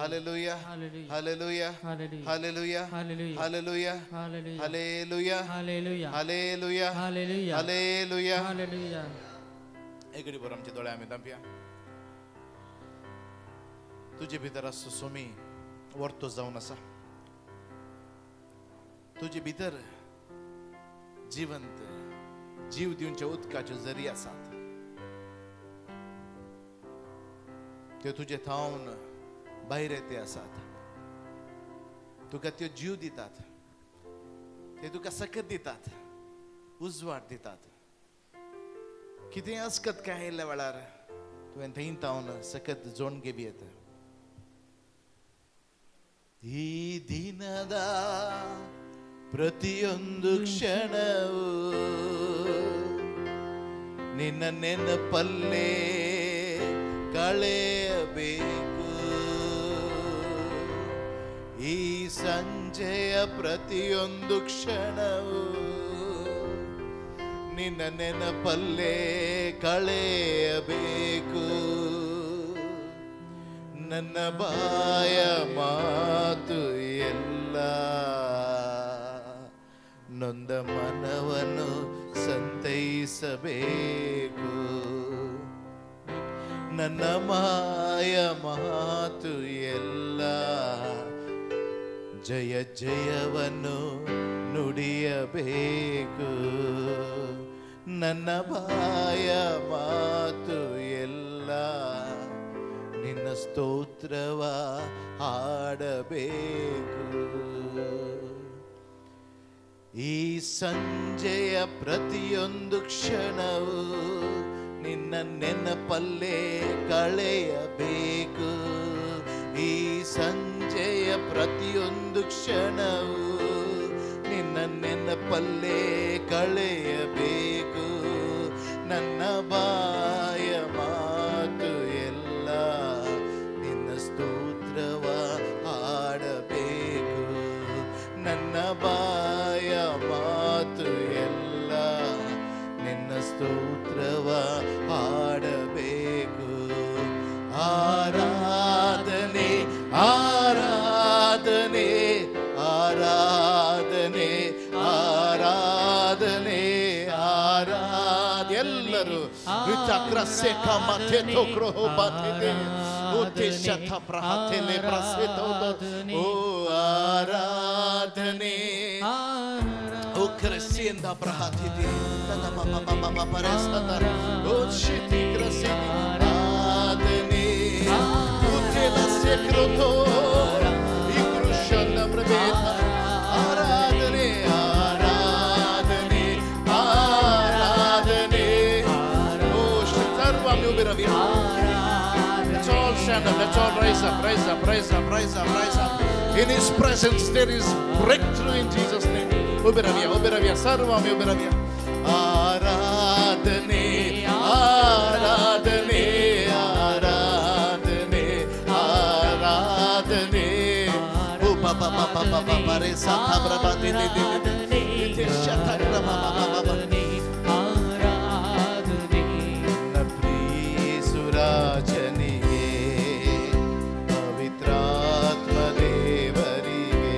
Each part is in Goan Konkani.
Hallelujah, hallelujah, hallelujah, hallelujah, hallelujah, hallelujah, hallelujah. एक घडी भर आमचे दोळे आमी धांपया. तुजे भितर आसचो स्वामी वर्तो जावन आसा. तुजे भितर जिवंत जीव दिवच्या उदकाच्यो जरी आसात. त्यो तुजे थावन भायर येते आसात. तुका त्यो जीव दितात, ते तुका सकत दितात, उजवाड दितात. कितें अस्कत काय आयिल्ल्या वेळार तुवें थंय थावन सकत जोण घेवी येता. ಈ ದಿನದ ಪ್ರತಿಯೊಂದು ಕ್ಷಣವೂ ನಿನ್ನ ನೆನಪಲ್ಲೇ ಕಳೆಯಬೇಕು. ಈ ಸಂಜೆಯ ಪ್ರತಿಯೊಂದು ಕ್ಷಣವೂ ನಿನ್ನ ನೆನಪಲ್ಲೇ ಕಳೆಯಬೇಕು. ನನ್ನ ಬಾಯ ಮಾತು ಎಲ್ಲ ನೊಂದ ಮನವನ್ನು ಸಂತೈಸಬೇಕು. ನನ್ನ ಮಾಯ ಮಾತು ಎಲ್ಲ ಜಯ ಜಯವನ್ನು ನುಡಿಯಬೇಕು. ನನ್ನ ಬಾಯ ಮಾತು ಎಲ್ಲ ನಿನ್ನ ಸ್ತೋತ್ರವ ಹಾಡಬೇಕು. ಈ ಸಂಜೆಯ ಪ್ರತಿಯೊಂದು ಕ್ಷಣವೂ ನಿನ್ನ ನೆನಪಲ್ಲೇ ಕಳೆಯಬೇಕು. ಈ ಸಂಜೆಯ ಪ್ರತಿಯೊಂದು ಕ್ಷಣವೂ ನಿನ್ನ ನೆನಪಲ್ಲೇ ಕಳೆಯಬೇಕು. ನನ್ನ ಬಾಯ ಮಾತು ಎಲ್ಲ ನಿನ್ನ ಸ್ತೋತ್ರವ ಹಾಡಬೇಕು. ನನ್ನ ಬಾಯ ಮಾತು ಎಲ್ಲ ನಿನ್ನ ಸ್ತೋತ್ರವ ಹಾಡಬೇಕು. ಆರಾಧನೆ, ಆರಾಧನೆ, ಆರಾಧನೆ, ಆರಾಧನೆ, ಆರಾಧ. ಎಲ್ಲರೂ ಓ ಆರಾಧನೆ. ಆರಾಧನೆ, ಆರಾಧನೆ, ಆರಾಧನೆ. ಓ ಸರ್ವಾಮಿ ಉಬಿರವಿ. Let's all stand up. Let's all rise up, rise up, rise up, rise up, rise up. In His presence there is breakthrough in Jesus' name. ಉಬಿರವಿಯ, ಉಬಿರವಿಯ, ಸರ್ವಾಮಿ ಉಬಿರವಿಯ. ಆರಾಧನೆ, ಆರಾಧನೆ, ಆರಾಧನೆ, ಆರಾಧನೆ. ಓ ಬಾಬಾ ಬಾಬಾ ಬಾಬಾ ಬರೆ ಸಾಥಾ ಬ್ರಬಾ the the the the the ಶತಾ ಬ್ರಬಾ ಬಾಬಾ ಬಾಬಾ. ನನ್ನ ಪ್ರಿಯೇಸುರಾಜನಿಗೆ, ಪವಿತ್ರಾತ್ಮ ದೇವರಿಗೆ,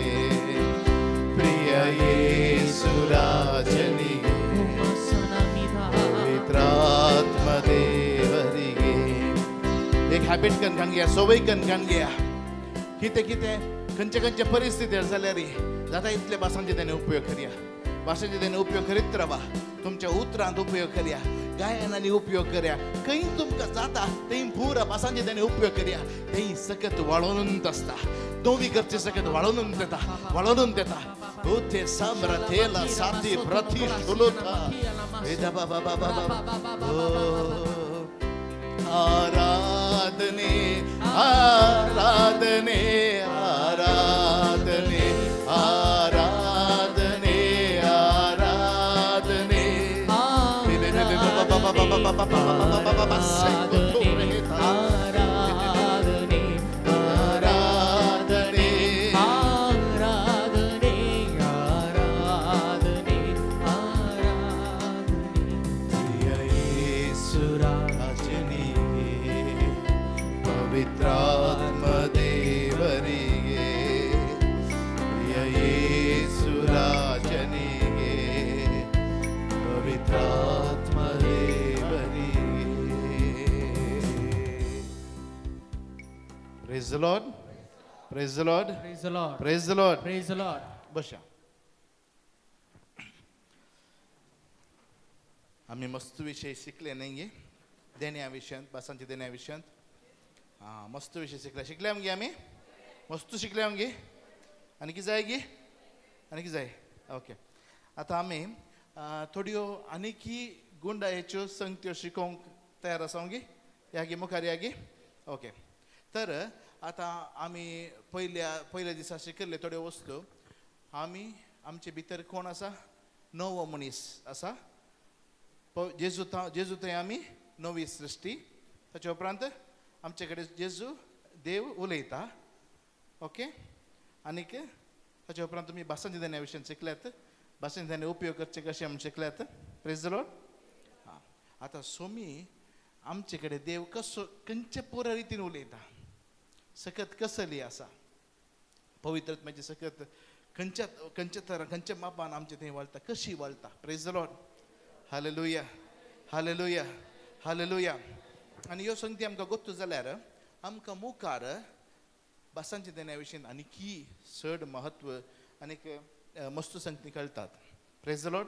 ಪ್ರಿಯ ಯೇಸುರಾಜನಿಗೆ, ಪವಿತ್ರಾತ್ಮ ದೇವರಿಗೆ. एक हॅबिट कन घ्या, सवय कन घ्या. कितें कितें खंयचे खंयचे परिस्थिती जाल्यार जाता इतले भासांचे तेणे उपयोग करया. भाशेचे तेणे उपयोग करीत रावा. तुमच्या उतरांत उपयोग करया, गायनांनी उपयोग करया. खंय तुमकां जाता थंय पुरा भासांचे तेणे उपयोग करया. थंय सकत वाळोवन आसता. दोवी करचे सकत वाळोवन येता, वाळोवन येता. उथे साम्र थेला साथी प्रथी शुलोथा. बाबा बाबा बाबा. आराधने, आराधने, आराधने, आराधने, आराधने. ಆರಾಧನೆ, ಆರಾಧನೆ, ಆರಾಧನೆ, ಆರಾಧನೆ, ಆರಾಧನೆ. ಪ್ರಿಯ ಯೇಸುರಾಜನಿಗೆ, ಪವಿತ್ರಾತ್ಮ ದೇವರಿಗೆ, Praise the Lord. Praise the Lord. Praise the Lord. Praise the Lord. Praise the Lord. बशा. आमी मस्त विशय शिकले न्ही गे देण्या विशयांत, भासांच्या देण्या विशयांत. आं, मस्त विशय शिकले. शिकले मगे आमी? मस्त शिकले मगे? आनी कितें जाय गे? आनी कितें जाय? ओके. आतां आमी थोड्यो आनीकी गुंडायेच्यो संगत्यो शिकोवंक तयार आसा गे? या गे मुखार या गे? ओके. तर आतां आमी पयल्या दिसा शिकल्ले थोड्यो वस्तू. आमी आमचे भितर कोण आसा? नवो मनीस आसा. जेजू जेजू थंय आमी नवी सृश्टी. ताचे उपरांत आमचे कडेन जेजू देव उलयता. ओके. आनीक ताचे उपरांत तुमी भासांच्या देण्या विशयान शिकल्यात. भासांच्या देण्या उपयोग करचे कशें आमी शिकल्यात. Praise the Lord. आं, आतां सोमी आमचे कडेन देव कसो खंयच्या पुराय रितीन उलयता, सकत कसली आसा, पवित्र आत्म्याची सकत खंयच्या खंयच्या तरा खंयच्या मापान आमचे थंय वाळटा, कशी वाळटा. Praise the Lord. Hallelujah. Hallelujah. Hallelujah. आनी ह्यो संगती आमकां गोत्तू जाल्यार आमकां मुखार भासांच्या देण्या विशीं आनीकी चड म्हत्व आनीक मस्तू संगती कळटात. Praise the Lord.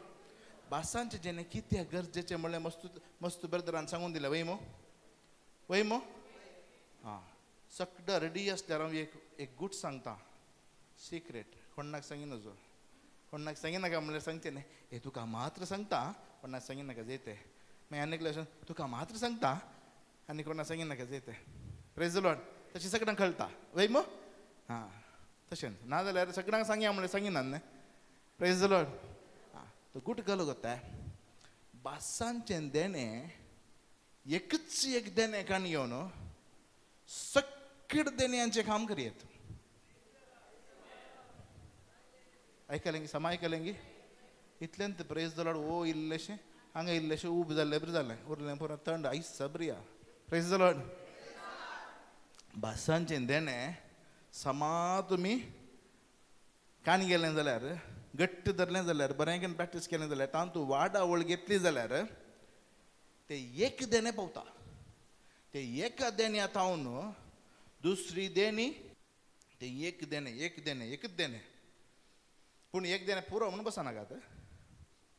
भासांचें जेणे कित्याक गरजेचें म्हणल्यार मस्तू मस्तू ब्रदरान सांगून दिलें. वय मो? वय मो? आं, सगळो रेडी आसल्यार हांव एक एक गूट सांगता, सिक्रेट, कोणाक सांगिना. जो कोणाक सांगिनाका म्हणल्यार सांगचें न्ही, हे तुका मात्र सांगता, कोणाक सांगिनाका जयते. मागीर आनी एकलें तुका मात्र सांगता आनी कोणाक सांगिनाका जयते. Praise the Lord. तशें सगळ्यांक कळटा. वय मो? आं, तशें ना जाल्यार सगळ्यांक सांगया म्हणल्यार सांगिनात न्ही. Praise the Lord. आं, तो गूट गलो गोता भासांचें देणें एकच एक देणें काणी येवन सगळे देण्यांचें काम करयेत. आयकलें समा? आयकलें गी? इतल्यान praise the Lord. ओ इल्लेशें हांगा इल्लेशें उब जाल्लें बरें जालें, उरलें पुरो थंड आयस सबरिया. Praise the Lord. भासांचें देणें समा तुमी कान गेलें जाल्यार, घट्ट धरलें जाल्यार, बरें करून प्रॅक्टीस केलें जाल्यार, तातूंत वाडावळ घेतली जाल्यार ते एक देणें पावता. ते एका देण्या तावन दुसरी देणी, ते एक देणें एक देणें एकच देणें. पूण एक देणें पुरो म्हणून बसनाकात,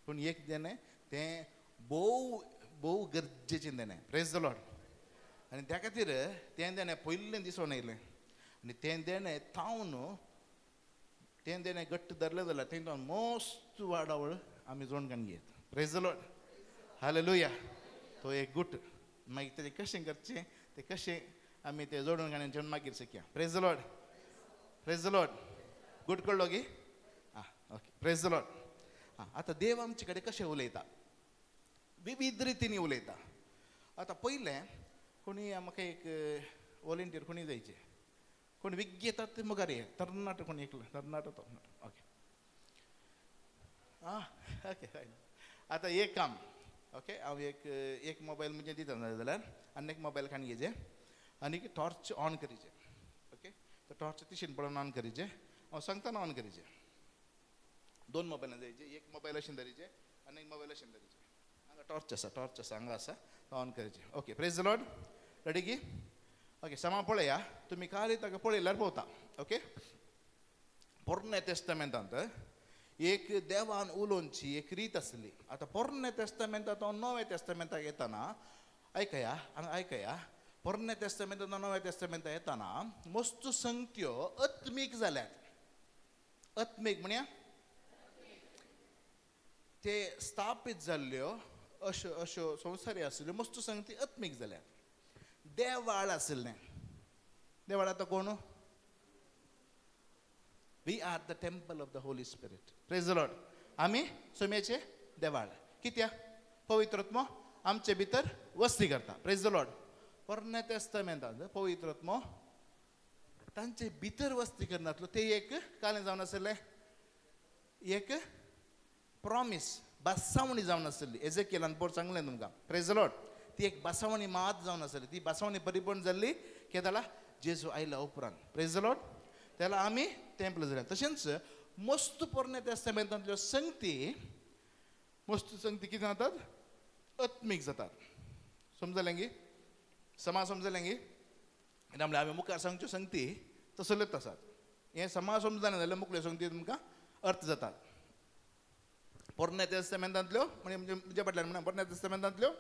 पूण एक देणें तें भोव भोव गरजेचें देणें. Praise the Lord. आनी त्या खातीर तें देणें पयलें दिसून येयलें आनी तें देणें तावन तें देणें घट्ट धरलें जाल्यार तें तावन मस्त वाडावळ आमी जोड काडून घेत. Praise the Lord. Hallelujah. तो एक गुट मागीर तेजें कशें करचें तें कशें आमी तें जोडून काडून मागीर शिकया. Praise the Lord. Praise the Lord. गुट कळ्ळो गी? आं, ओके. Praise the Lord. आं, आतां देव आमचे कडेन कशें उलयता? विविध रितींनी उलयता. आतां पयलें कोणी म्हाका एक वॉलंटियर कोणी जायचे, कोण विज्ञ येतात ते मुखार ये, तरणाटो कोणी एकलो, तरणाटो तो, ओके. आं, ओके फायन. आतां एक काम, ओके, हांव एक एक मोबायल म्हणजे दिता जाल्यार आनी एक मोबायल काण घेजे आनी टॉर्च ऑन करीचे. ओके, तो टॉर्च तिशीन पळोवन ऑन करीचे, हांव सांगतना ऑन करीचे. दोन मोबायलां जायचे, एक मोबायल अशें धरीचे आनी एक मोबायल अशें धरीचे. हांगा टॉर्च आसा, टॉर्च आसा हांगा आसा, तो ऑन करीचे. Okay. Praise the Lord. Ready की? ओके. समा पळया तुमी खाली ताका पळयल्यार पळोवता. ओके. पोरण्या तेस्तामेंतांत एक देवान उलोवची एक रीत आसली. आतां पोरण्या तेस्तामेंतांत नव्या तेस्तामेंताक येताना आयकया, हांगा आयकया, पोरण्या तेस्तामेंतांत नव्या तेस्तामेंताक येताना मस्त संगत्यो आत्मीक जाल्यात. आत्मीक म्हणया ते स्थापीत जाल्ल्यो अश्यो अश्यो संवसारी आशिल्ल्यो मस्त संगती आत्मीक जाल्यात. देवाळ आशिल्लें. देवाळ आतां कोण? We are the temple of the Holy Spirit. Praise the Lord. आमी सोम्याचे देवाळ. कित्याक? पवित्र आत्मो आमचे भितर वस्ती करता. Praise the Lord. पोरण्या तेस्तामेंतांत पवित्र आत्मो तांचे भितर वस्ती करनातलो. ते एक कालें जावन आशिल्लें, एक प्रॉमीस, बासावणी जावन आशिल्ली. एजेकियलान पोर सांगलें तुमकां. Praise the Lord. ती एक बासावणी मात जावन आसली. ती बासावणी परिपूर्ण जाल्ली केदाला जेजू आयल्या उपरांत. Praise the Lord. त्याला आमी टेम्पल जालें. तशेंच मस्त पोरण्या तेस्तामेंतांतल्यो संगती, मस्त संगती कितें जातात? आत्मीक जातात. समजलें गी? समा समजलें गी? म्हणल्यार आमी मुखार सांगच्यो संगती तसल्योच आसात. हें समाज समजना जाल्यार मुखल्यो संगती तुमकां अर्थ जातात. पोरण्या तेस्तामेंतांतल्यो म्हणजे म्हज्या फाटल्यान म्हणा, पोरण्या तेस्तामेंतांतल्यो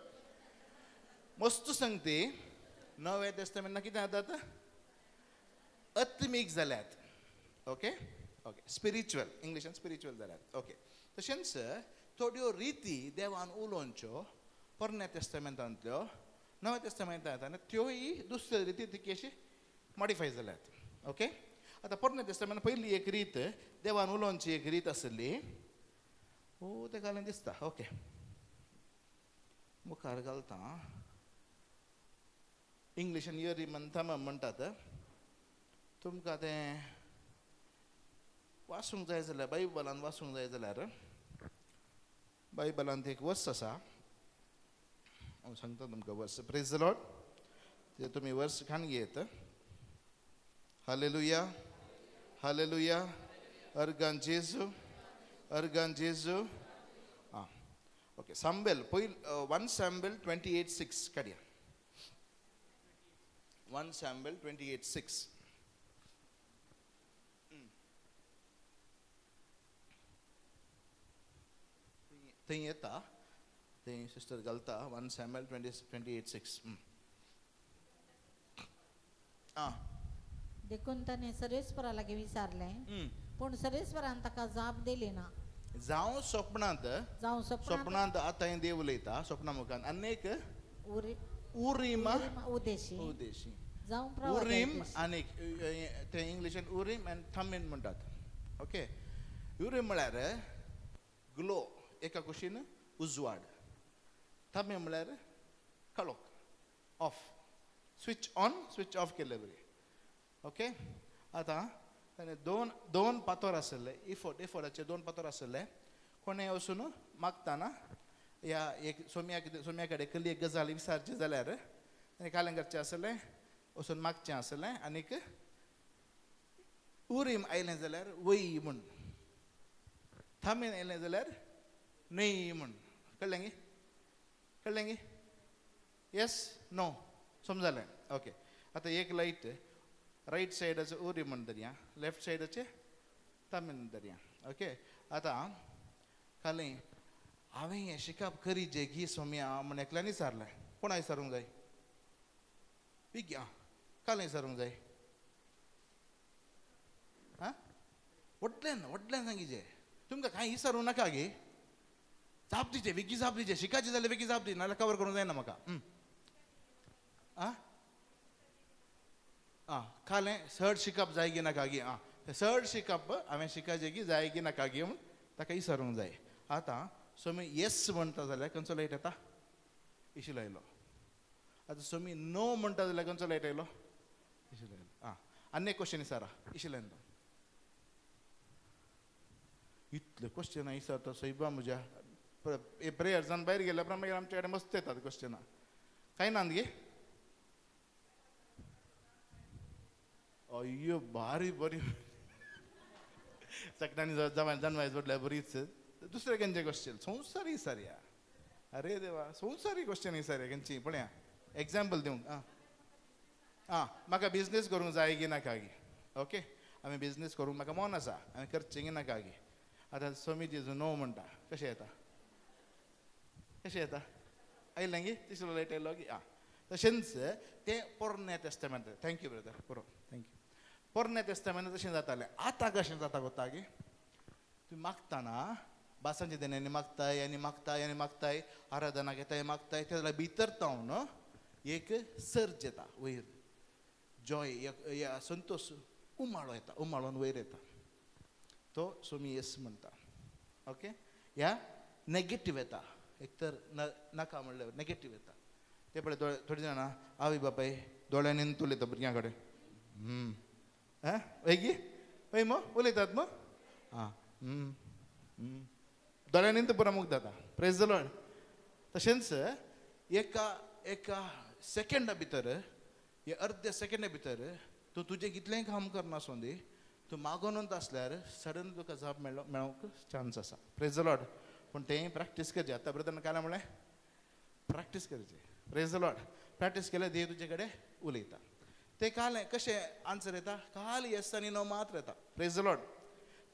मस्त संगती नव्या तेस्तामेंतां कितें जातात, आत्मीक जाल्यात. ओके ओके, स्पिरिच्युअल, इंग्लिशान स्पिरिच्युअल जाल्यात. ओके, तशेंच थोड्यो रिती देवान उलोवच्यो पोरण्या तेस्तामेंतांतल्यो नव्या तेस्तामेंतांत येता आनी त्योय दुसऱ्यो रिती तिकी अशी मॉडिफाय जाल्यात. ओके, आतां पोरण्या तेस्तामेंतांत पयली एक रीत देवान उलोवची एक रीत आसली, ओ तें घालून दिसता. ओके, मुखार घालता. इंग्लिशान यरी म्हणटा म्हणटात. तुमकां तें वाचूंक जाय जाल्यार बायबलान वाचूंक जाय जाल्यार बायबलांत एक वर्स आसा, हांव सांगता तुमकां वर्स. प्रेज the Lord. ते तुमी वर्स खाण घेत. हालेलुया, हालेलुया, अर्गान जेजू, अर्गान जेजू. आं, ओके, सांबेल पयल 1 Samuel 28:6 काडया. 1 Samuel 28:6. थंय येता, थंय सिस्टर घालता 1 Samuel 28:6. आं, देखून ताणें सर्वेस्परा लागीं विचारलें, पूण सर्वेस्परान ताका जाप दिली ना. जावं स्वप्नांत, जावं स्वप्नांत आतां देव उलयता स्वप्ना मुखान. आनी एक उरीम उदेशी, उदेशी जावं उरीम आनी ते इंग्लिशान उरीम आनी थमीन म्हणटात. ओके, उरीम म्हळ्यार ग्लो, एका कुशीन उजवाड. थमीन म्हळ्यार काळोख, off, switch on switch off केल्ले बरी. ओके, आतां ताणें दोन दोन पातोर आसले, इफोड, इफोडाचे दोन पातोर आसले. कोणें वचून मागताना ह्या एक सोम्याक, सोम्या कडेन कसली एक गजाल विचारची जाल्यार ताणें कालें करचें आसलें, वचून मागचें आसलें. आनीक उरीम आयलें जाल्यार वय म्हूण, थामीन आयलें जाल्यार न्हय म्हूण. कळ्ळें गे? कळ्ळें गे? येस नो समजलें? ओके, आतां एक लायट रायट सायडाचो उरी म्हण धरया, लेफ्ट सायडाचे तामीन धरया. ओके, आतां खाली हांवें हें शिकप करी जे घी सोम्या म्हण एकल्यान विचारलें. कोणा विचारूंक जाय? विज्ञा कालें विचारूंक जाय. आं, व्हडल्यान व्हडल्यान सांगिजे, तुमकां कांय विचारूं नाका गे, जाप दिचे, वेगळी जाप दिचे, शिकायचे जाल्यार वेगळी जाप दी, नाजाल्यार कवर करूंक जायना म्हाका. आं आं, खालें चड शिकप जाय गी नाका गी? आं, चड शिकप हांवें शिकायचें की जाय की नाका गी म्हूण ताका विचारूंक जाय. आतां सोमी येस म्हणटा जाल्यार खंयचो लायट येता? इशू लायलो. आतां सोमी नो म्हणटा जाल्यार खंयचो लायट आयलो? इशू लायलो. आं, आनी एक क्वेश्चन विचारा, इशू लायन तो. इतले क्वेश्चनां विचारता सैबा म्हज्या. प्रेयर्सान भायर गेल्या उपरांत मागीर आमचे कडेन मस्त येतात क्वेश्चनां. कांय ना गे? अय्यो, भारी बरी सकटांनी जनवाय जोडल्या बरीच. दुसरें खंयचें क्वेश्चन? संवसारी विचारया. अरे देवा, संवसारी क्वेश्चन विचारया खंयची पळया, एग्जाम्पल दिवंक. आं आं, म्हाका बिजनेस करूंक जाय की नाका गी? ओके, आमी बिजनेस करूंक म्हाका मन आसा, हांवें करचें की नाका गी? आतां सोमी जेजू नो म्हणटा, कशें येता? कशें येता? आयलें गी? तिसरो लायट आयलो की? आं, तशेंच तें पोरण्या तेस्तामेंत. Thank you brother, पुरो, thank you. पोरण्या तेस्तामेंत तशें जातालें. आतां कशें जाता कोता गी? तुमी मागताना भासांचे देण्यांनी मागताय आनी मागताय आनी मागताय, आराधना घेताय मागताय, ते जाल्यार भितर तावन एक सर्ज येता वयर, जॉय, संतोश, उमाळो येता, उमाळोन वयर येता. तो सोमी येस म्हणटा. ओके, ह्या नेगेटीव येता, एक तर नाका म्हणल्यार नेगेटीव येता. ते पळय थोडीं जाणां आवय बापाय दोळ्यांनी उलयता भुरग्यां कडेन. आं, हय गी? हय मो उलयतात मो? आं, दोळ्यांनी पुरा मुख जाता. Praise the Lord. तशेंच एका एका सेकंडा भितर, हे अर्द्या सेकंडा भितर तूं तुजें कितलेंय काम करनासो दी, तूं मागोनूच आसल्यार सडन तुका जाप मेळोवंक चान्स आसा. Praise the Lord. पूण तें प्रॅक्टीस करचें. आतां ब्रदरान काल म्हणलें प्रॅक्टीस करचें. Praise the Lord. Practice केल्यार देव तुजे कडेन उलयता. ते काल कशें आन्सर येता, काल येस आनी नो मात्र येता. प्रेज the Lord.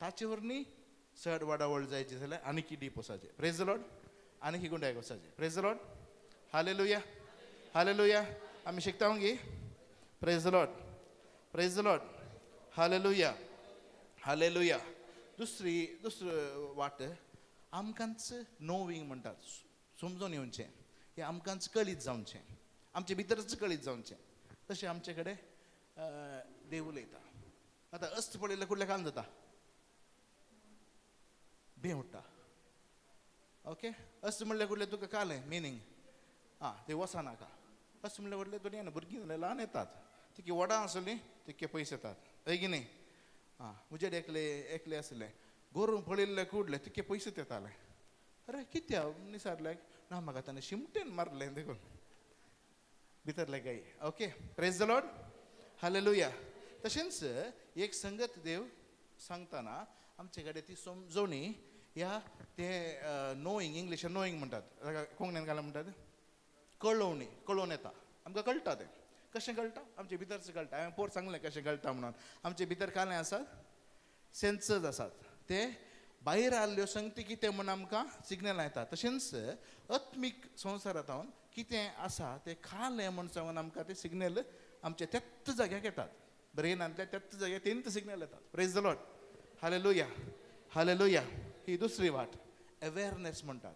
ताचे वरनी चड वाडावळ जायची जाल्यार आनीकी डीप वचाचें. प्रेज the Lord. आनीकी गुंडायक वचाचें. Praise the Lord. Hallelujah, hallelujah. आमी शिकता गी. Praise the Lord, praise the Lord. Hallelujah, hallelujah. दुसरी दुसरी वाट आमकांच नोवींग म्हणटात, समजून येवचें, हें आमकांच कळीत जावचें, आमचे भितरच कळीत जावचें. तशें आमचे कडेन देव उलयता. आतां अस्त पळयल्यार कुडल्या काम जाता, बे उठ्ठा. ओके, अस्त म्हणल्यार कुडलें तुका कालें मिनींग आं तें वचा नाका. अस्त म्हणल्यार व्हडलें दोनी येना, भुरगीं जाल्यार ल्हान येतात, तिकी व्हडां आसलीं तितके पयशे येतात, हय की न्ही? आं म्हजे एकले एकले आसलें, गोरूं पळयल्लें कुडलें तितके पयशे येताले. अरे कित्या निसारलें ना, म्हाका ताणें शिमटेन मारलें देखून भितरले गाय. Okay, praise the Lord, hallelujah. तशेंच एक संगत देव सांगतना आमचे कडेन ती समजवणी ह्या ते नोईंग, इंग्लिशान नोईंग म्हणटात, ताका कोंकणीन काय म्हणटात, कळोवणी, कळोवन येता आमकां, कळटा तें. कशें कळटा? आमचे भितरच कळटा. हांवें पोर सांगलें कशें कळटा म्हणून. आमचे भितर कालें आसात, सेन्सर्स आसात, ते भायर आसल्यो संगती कितें म्हूण आमकां सिग्नल येता. तशेंच आत्मीक संवसारांत कितें आसा तें खालें म्हूण सांगून आमकां ते सिग्नल आमच्या त्याच जाग्याक येतात, ब्रेनांतल्या त्याच जाग्याक तेंच सिग्नल येतात. Praise the Lord, hallelujah, hallelujah. ही दुसरी वाट अवेरनेस म्हणटात,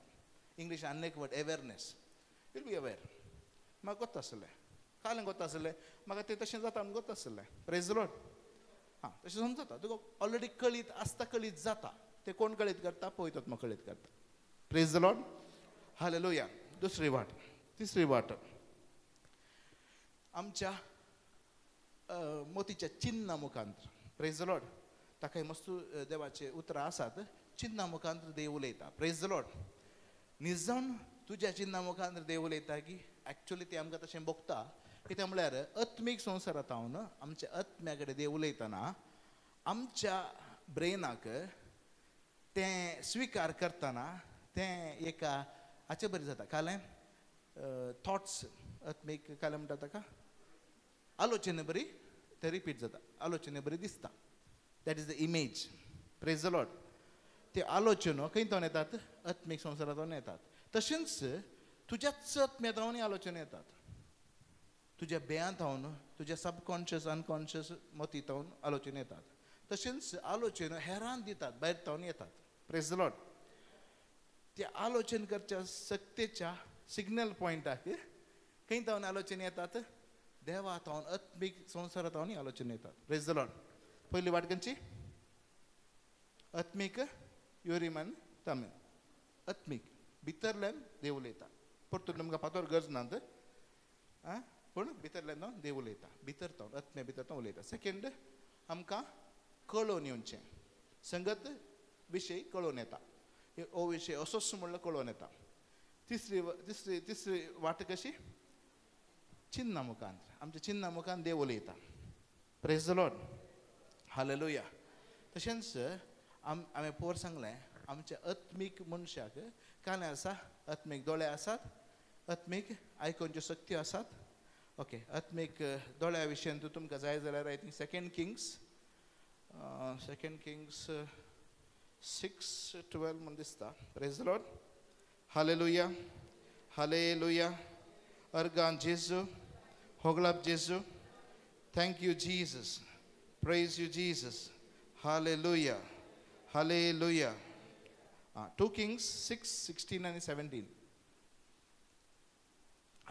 इंग्लीश आनी एक वाट अवेरनेस. Will be aware. म्हाका गोत्ता आसलें, कालें गोत्ता आसलें, म्हाका तें तशें जाता म्हूण गोत्ता आसलें. प्रेज the Lord. आं तशें समजता तुका ऑलरेडी कळीत आसता, कळीत जाता. ते कोण कळीत करता? पळयतात म्हाका कळीत करता. Praise the Lord, hallelujah. दुसरी वाट. तिसरी वाट आमच्या मोतीच्या चिन्ना मुखांत. प्रेज the Lord. ताका मस्त देवाचे उतरां आसात, चिन्ना मुखांत देव उलयता. Praise the Lord. निजावन तुज्या चिन्ना मुखांत देव उलयता की एक्चुअली ते आमकां तशें भोगता. कितें म्हळ्यार आत्मीक संवसारांत हांव आमच्या आत्म्या कडेन देव उलयतना आमच्या ब्रेनाक तें स्विकार करतना तें एका हाचे बरें जाता. कालें थॉट्स आत्मीक कालें म्हणटा ताका आलोचने बरी तें रिपीट जाता, आलोचने बरी दिसता. That is the image. Praise the Lord. ते आलोचनो खंय तावन येतात? आत्मीक संवसारांत येतात. तशेंच तुज्याच आत्म्या आलोचना येतात, तुज्या बेयांत हावन, तुज्या सबकॉन्शियस अनकॉन्शियस मतींत हावन आलोचना येतात. तशेंच आलोचना हेरान दितात, भायर तावन येतात. Praise the Lord. ते आलोचन करच्या सक्तेच्या सिग्नल पॉयंटाक खंय तावन आलोचना येतात? देवा तावन, आत्मीक संवसारांत हावन आलोचना येतात. Praise the Lord. पयली वाट खंयची? आत्मीक युरिमन तमिळ, आत्मीक भितरल्यान देव उलयता. परतून तुमकां पातोर गरज ना, आं, पूण भितरल्यान देव उलयता, भितर तावन, आत्म्या भितर तावन उलयता. सेकेंड आमकां कळोवन येवचें, संगत विशय कळोवन येता, हो विशय असोच म्हणल्यार कळोवन येता. तिसरी तिसरी तिसरी वाट कशी? चिन्ना मुखांत, आमच्या चिन्ना मुखान देव उलयता. Praise the Lord, hallelujah. तशेंच हांवें पोर सांगलें, आमच्या आत्मीक मनशाक कांय आसा, आत्मीक दोळे आसात, आत्मीक आयकोनच्यो शक्त्यो आसात. ओके, आत्मीक दोळ्या विशयान तुमकां जाय जाल्यार I think second Kings 6:12 म्हूण दिसता. Praise the Lord, hallelujah, hallelujah. अर्गान जेजू, होगळाप जेजू. Thank you Jesus, praise you Jesus, hallelujah, hallelujah. 2 Kings 6:16 आनी 17.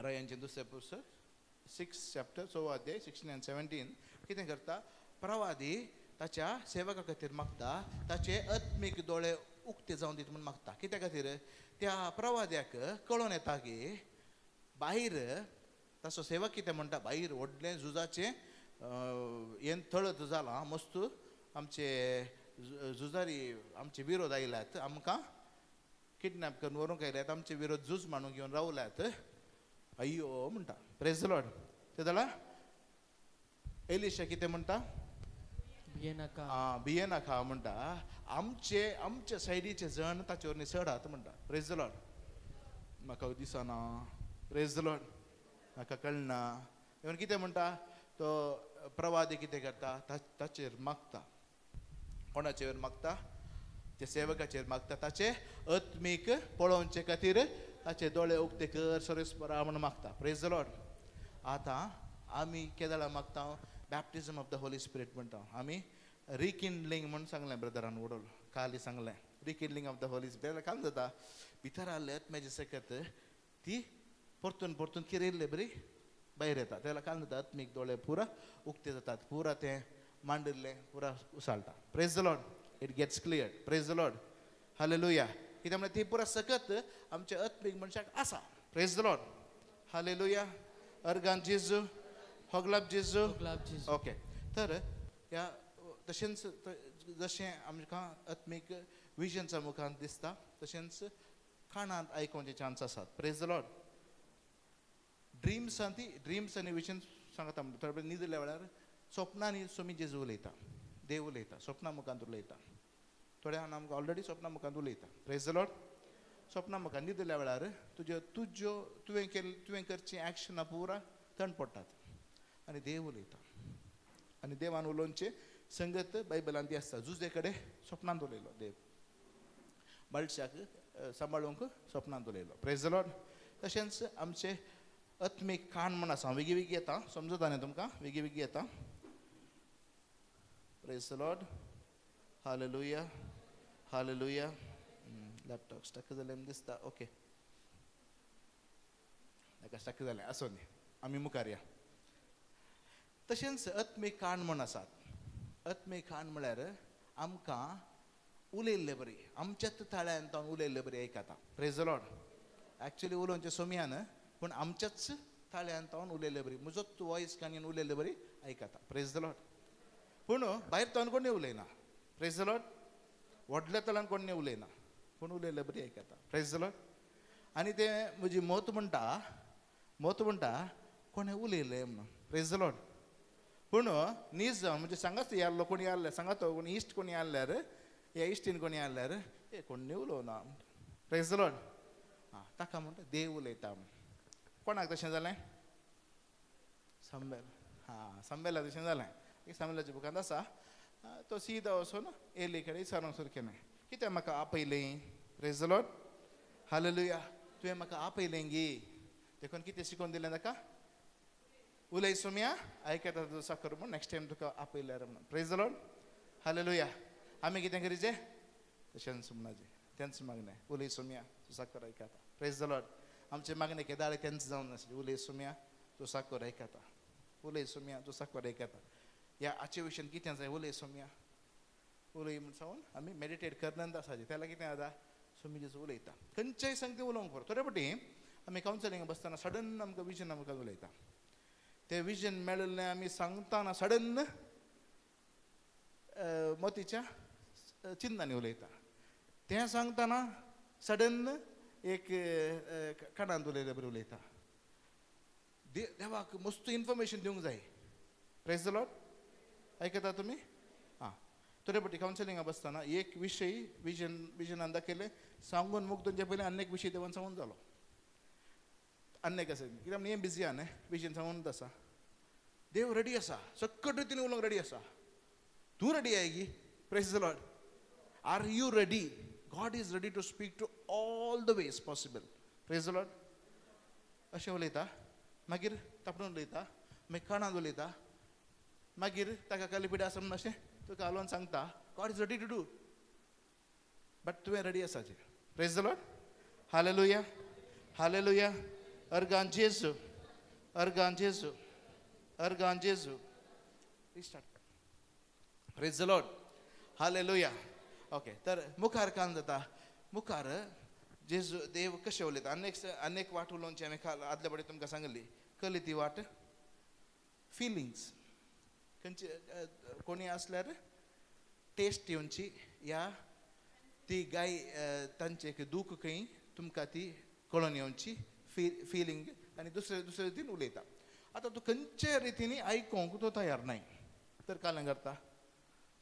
रायांचें दुसरें पुस्तक 6 चॅप्टर 4 अध्याय 16 आनी 17. कितें करता? प्रवादी ताच्या सेवका खातीर मागता, ताचे आत्मीक दोळे उक्ते जावन दीत म्हूण मागता. कित्या खातीर? त्या प्रवाद्याक कळोन येता की भायर ताचो सेवक कितें म्हणटा, भायर व्हडलें झुजाचें हें थळत जालां, मस्त आमचे झुजारी आमचे विरोध आयल्यात, आमकां किडनॅप करून व्हरूंक आयल्यात, आमचे विरोध झूज मांडूंक घेवन रावल्यात, अय्यो म्हणटा. Praise the Lord. ते जाल्यार एलिशा कितें म्हणटा? भिये नाका म्हणटा. आमचे आमच्या सायडीचे जण ताचे वरवीं चडात म्हणटा. Praise the Lord. म्हाका दिसना. Praise the Lord. म्हाका कळना. इवन कितें म्हणटा? तो प्रवादी कितें करता, ताचेर मागता. कोणाचेर मागता? ते सेवकाचेर मागता. ताचे आत्मीक पळोवचे खातीर ताचे दोळे उक्ते कर सर्वेस्परा म्हूण मागता. Praise the Lord. आतां आमी केदळा मागता? Baptism of the Holy Spirit म्हणटा आमी. रिकिंडलिंग म्हूण सांगलें ब्रदरान, वडोल काली सांगलें, rekindling of the Holy Spirit. काल जाता भितर आसले आत्म्याचे सकत ती परतून परतून किरिल्ले बरी भायर येता. तेला काल जाता आत्मीक दोळे पुरा उक्ते जातात, पुरा तें मांडिल्लें पुरा उसाळटा. Praise the Lord. It gets clear. Praise the Lord. Hallelujah. कित्याक म्हळ्यार ती पुरा सकत आमच्या आत्मीक मनशाक आसा. Praise the Lord. Hallelujah. अर्गान जेजू, होगलाब जेजू. ओके. तर ह्या तशेंच जशें आमकां आत्मीक विजनच्या मुखांत दिसता तशेंच कानांत आयकोवचे चान्स आसात. Praise the Lord. ड्रिम्सान ती ड्रिम्स आनी विजन सांगता म्हणटा. थोडे न्हिदल्या वेळार स्वप्नांनी सोमी जेजू उलयता, देव उलयता, स्वप्ना मुखांत उलयता. थोड्या आमकां ऑलरेडी स्वप्ना मुखांत उलयता. Praise the Lord. स्वप्ना मुखांत न्हिदल्या वेळार तुज्यो तुज्यो तुवें केल्ले तुवें करचीं एक्शनां पुरा थंड पडटात आनी देव उलयता. आनी देवान उलोवचें संगत बायबलान ती आसता. जुजे कडेन स्वप्नांत उलयलो देव, बाळशाक सांबाळूंक स्वप्नांत उलयलो. Praise the Lord. तशेंच आमचे आत्मीक कान म्हण आसा. वेगळी वेगळी येता, समजता न्ही तुमकां, वेगळी वेगळी येता. Praise the Lord. Hallelujah. Hallelujah. Laptop stuck जालें म्हूण दिसता. ओके, ताका स्टक जालें, आसूं न्ही, आमी मुखार या. तशेंच आत्मीक कान म्हण आसात. आत्मीक कान म्हळ्यार आमकां उलयल्ले बरी आमच्याच ताळ्यान तो उलयल्ले बरी आयकता. Praise the Lord. Actually उलोवचें सोमयान, पूण आमच्याच ताळ्यान तो उलयल्ले बरी, म्हजोच वॉयस कानीन उलयल्ले बरी आयकता. Praise the Lord. पूण भायर तोन कोणी उलयना. Praise the Lord. व्हडल्या तळान कोणी उलयना, पूण उलयल्ले बरी आयकता. Praise the Lord. आनी तें म्हजी मत म्हणटा, मत म्हणटा कोणें उलयलें म्हणून. Praise the Lord. पूण नीज जावन म्हणजे सांगात यारलो कोणी आसल्यार, सांगात कोणी इश्ट कोणी आसल्यार, ह्या इश्टीन कोणी आसल्यार, ए कोणी उलोवना. Praise the Lord. आं, ताका म्हणटा देव उलयता. कोणाक तशें जालें? संबेल. हां, संबेला तशें जालें. एक संबेलाच्या बुकांत आसा, तो सीधा वचून एली कडेन विचारूंक सुरू केलें, कित्याक म्हाका आपयलें? Praise the Lord. Hallelujah. तुवें म्हाका आपयलें गी, देखून कितें शिकोवन दिलें ताका? उलय सोम्या, आयकता तुजो साकर म्हूण नेक्स्ट टायम तुका आपयल्यार म्हणून. Praise the Lord. Hallelujah. आमी कितें करीचे? तशेंच म्हणाचें, तेंच मागणें, उलय सोम्या तूं साकर आयकता. Praise the Lord. आमचें मागणें केदाळे तेंच जावन आसलें, उलय सोम्या तूं साकर आयकता, उलय सोम्या तूं साकर आयकता. ह्या हाचे विशयान कितें जाय? उलय सोम्या, उलय म्हण सावन आमी मेडिटेट करनंत आसाचें. त्याला कितें जाता? सोमी जेजू उलयता. खंयच्याय संगती उलोवंक बरो. थोडे फावटी आमी कावन्सिलिंग बसतना सडन आमकां विजन आमकां उलयता. तें विजन मेळिल्लें आमी सांगतना सडन मोतीच्या चिंतांनी उलयता. तें सांगतना सडन एक कानांत उलयले बरें उलयता. देवाक मस्त इन्फॉर्मेशन दिवंक जाय. Praise the Lord. आयकता तुमी? आं, थोडे फावटी कावन्सिलिंगा बसतना एक विशय विजन विजनान दाखयलें, सांगून मुगदूनचे पयलीं आनी एक विशय देवान सांगून जालो. आनी एक आसा कित्याक आमी बिजी आहा न्ही, विजन सांगूनच आसा. देव रेडी आसा, सकट रितीन उलोवंक रेडी आसा. तूं रेडी आहाय गी? Praise the Lord. Are you ready? God is ready to speak to all the ways possible. Praise the Lord. अशें उलयता, मागीर तापडून उलयता, मागीर कानांत उलयता, मागीर ताका काली पिडा आसा म्हणून अशें तुका उलोवन सांगता. God is ready to do, but तुवें रेडी आसाचें. Praise the Lord. Hallelujah. Hallelujah. अर्गान जेजू, अर्गान जेजू, अर्गान जेजू. Restart. Praise the Lord. Hallelujah. Okay. तर मुखार कान जाता, मुखार जेजू देव कशें उलयता. अनेक अनेक वाट उलोवची हांवें आदले फावटी तुमकां सांगली. कली ती वाट फिलिंग्स. खंयची कोणी आसल्यार टेस्ट येवची, या ती गाय तांचे एक दूख खंय तुमकां ती कळोन येवची फिलिंग. आनी दुसरे दुसरे रितीन उलयता. आतां तूं खंयच्या रितीनी आयकोंक तूं तयार नाय, तर कालें करता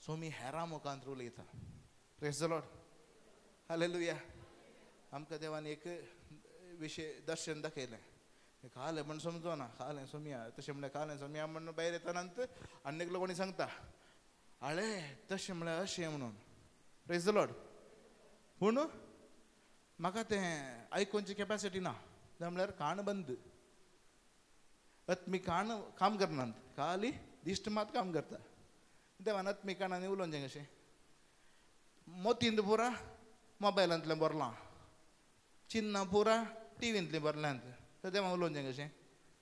सोमी हेरां मुखांत उलयता. Praise the Lord. Hallelujah. आमकां देवान एक विशय दर्शन दाखयलें. खालें म्हण समजो ना, खालें सोमया तशें म्हणल्यार खालें सोमया म्हणून भायर येता नंतर आनी एकलो कोणी सांगता आळे तशें म्हणल्यार अशें म्हणून. प्रेज the Lord. पूण म्हाका तें आयकुची कॅपॅसिटी ना, तें म्हणल्यार कान बंद, आत्मीक कान काम करनात, खाली दिश्ट मात काम करता. देवान आत्मीक कानांनी उलोवचें कशें? मोतींत पुरा मोबायलांतलें भरलां, चिन्नां पुरा टिवींतलें भरल्यांत, तर देवान उलोवचें कशें?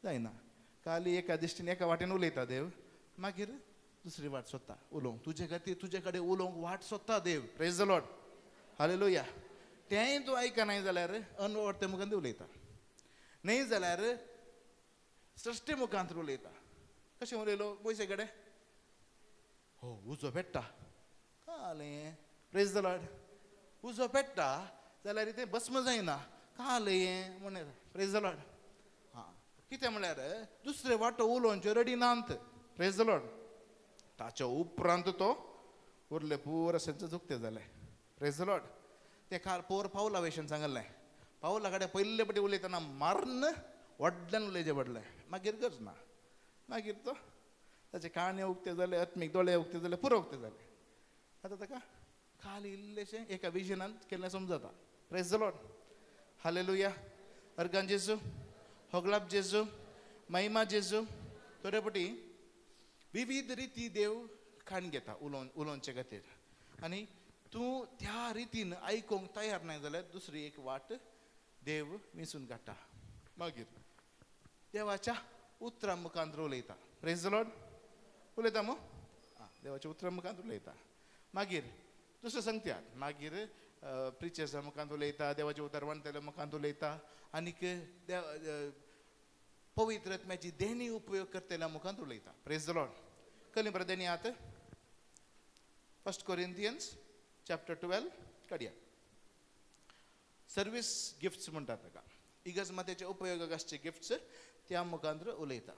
जायना. खाली एका दिश्टीन एका वाटेन उलयता देव, मागीर दुसरी वाट सोदता उलोवंक. तुजे खातीर तुजे कडेन उलोवंक वाट सोदता देव. Praise the Lord. Hallelujah. तेंय तूं आयकनाय जाल्यार अनवळते मुखांत उलयता, न्हय जाल्यार सृश्टी मुखांत उलयता. कशें उलयलो पयशे कडेन? हो उजो पेट्टा कालें. प्रेज the Lord. उजो पेट्टा जाल्यार तें भस्म जायना, कालें म्हण. प्रेज the Lord. हां, कितें म्हणल्यार दुसरे वाटो उलोवच्यो रेडी नात. Praise the Lord. ताच्या उपरांत तो उरले पुरा सेंच उक्ते जालें. Praise the Lord. तें काल पोर पावला वेशन सांगलें, पावला कडेन पयले पटी उलयतना मारून व्हडल्यान उलयचें पडलें, मागीर गरज ना. मागीर तो ताचे काणे उक्ते जाले, आत्मीक दोळे उक्ते जाले, पुरो उक्ते जाले. आतां ताका खाली इल्लेशें एका विजनांत केल्लें समजता. Praise the Lord. Hallelujah. अर्गान जेजू, होगलाप जेजू, महिमा जेजू. थोडे पटी विविध रिती देव खाण घेता उलोवन उलोवचे खातीर, आनी तूं त्या रितीन आयकूंक तयार नाय जाल्यार दुसरी एक वाट देव विंचून काडटा. मागीर देवाच्या उतरां मुखांत उलयता. Praise the Lord. उलयता मू? आं, देवाच्या उतरां मुखांत उलयता. मागीर दुसरें सांगतात, मागीर प्रिचर्सा मुखांत उलयता, देवाचें उतर वणतल्या मुखांत उलयता, आनीक देव पवित्र आत्म्याची देणी उपयोग करतल्या मुखांत उलयता. Praise the Lord. कसली बरें देणी आत? फर्स्ट कोरिंथियन्स चॅप्टर 12 काडया. सर्वीस गिफ्ट्स म्हणटात ताका. इगर्ज मातेच्या उपयोगाक आसचे गिफ्ट्स त्या मुखांत उलयता.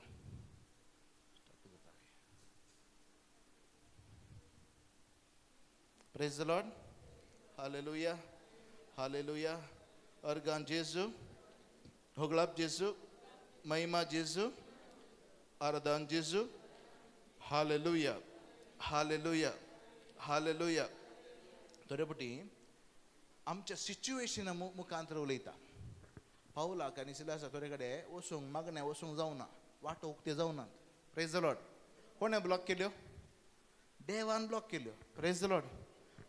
Praise the Lord. Hallelujah. Hallelujah. अर्गान जेजू, होगळाप जेजू, महिमा जेजू, आराधन जेजू. हालेलुया. हालेलुया. हालेलुया. थोडे पटी आमच्या सिच्युएशना मुखांत उलयता. पावलाक आनी सिलासा थोडे कडेन वचूंक मागणें वचूंक जावना, वाटो उक्ते जावना. Praise the Lord. कोणें ब्लॉक केल्यो? देवान ब्लॉक केल्यो. Praise the Lord.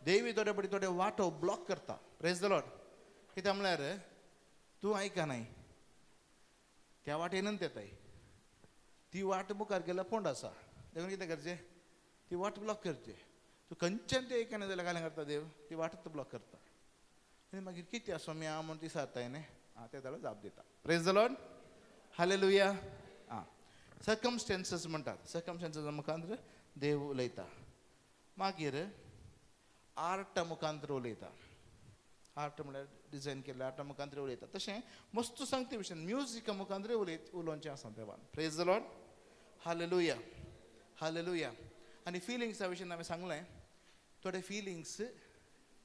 देवी थोडे पटी थोडे वाटो ब्लॉक करता. Praise the Lord. कित्याक म्हणल्यार तूं आयकनाय, त्या वाटेनच येताय, ती वाट मुखार गेल्यार फोंड आसा, देखून कितें करचें? ती वाट ब्लॉक करची. तूं खंयच्यान तें आयकना जाल्यार कालें करता देव? ती वाटच ब्लॉक करता. आनी मागीर कितें आसा म्या म्हूण ती सारताय न्ही, आं, ते जाल्यार जाप दिता. Praise the Lord. Hallelujah. आं, सर्कमस्टेन्सीस म्हणटात. सर्कमस्टेन्सीस मुखांत देव उलयता. मागीर आर्टा मुखांत उलयता. आर्ट म्हणल्यार डिजायन केल्लें आर्टा मुखांत उलयता. तशें मस्त सांगते विशय म्युजिका मुखांत उलोवचें आसा देवान. Praise the Lord. Hallelujah. Hallelujah. आनी फिलिंग्सा विशयन हांवें सांगलें, थोडे फिलिंग्स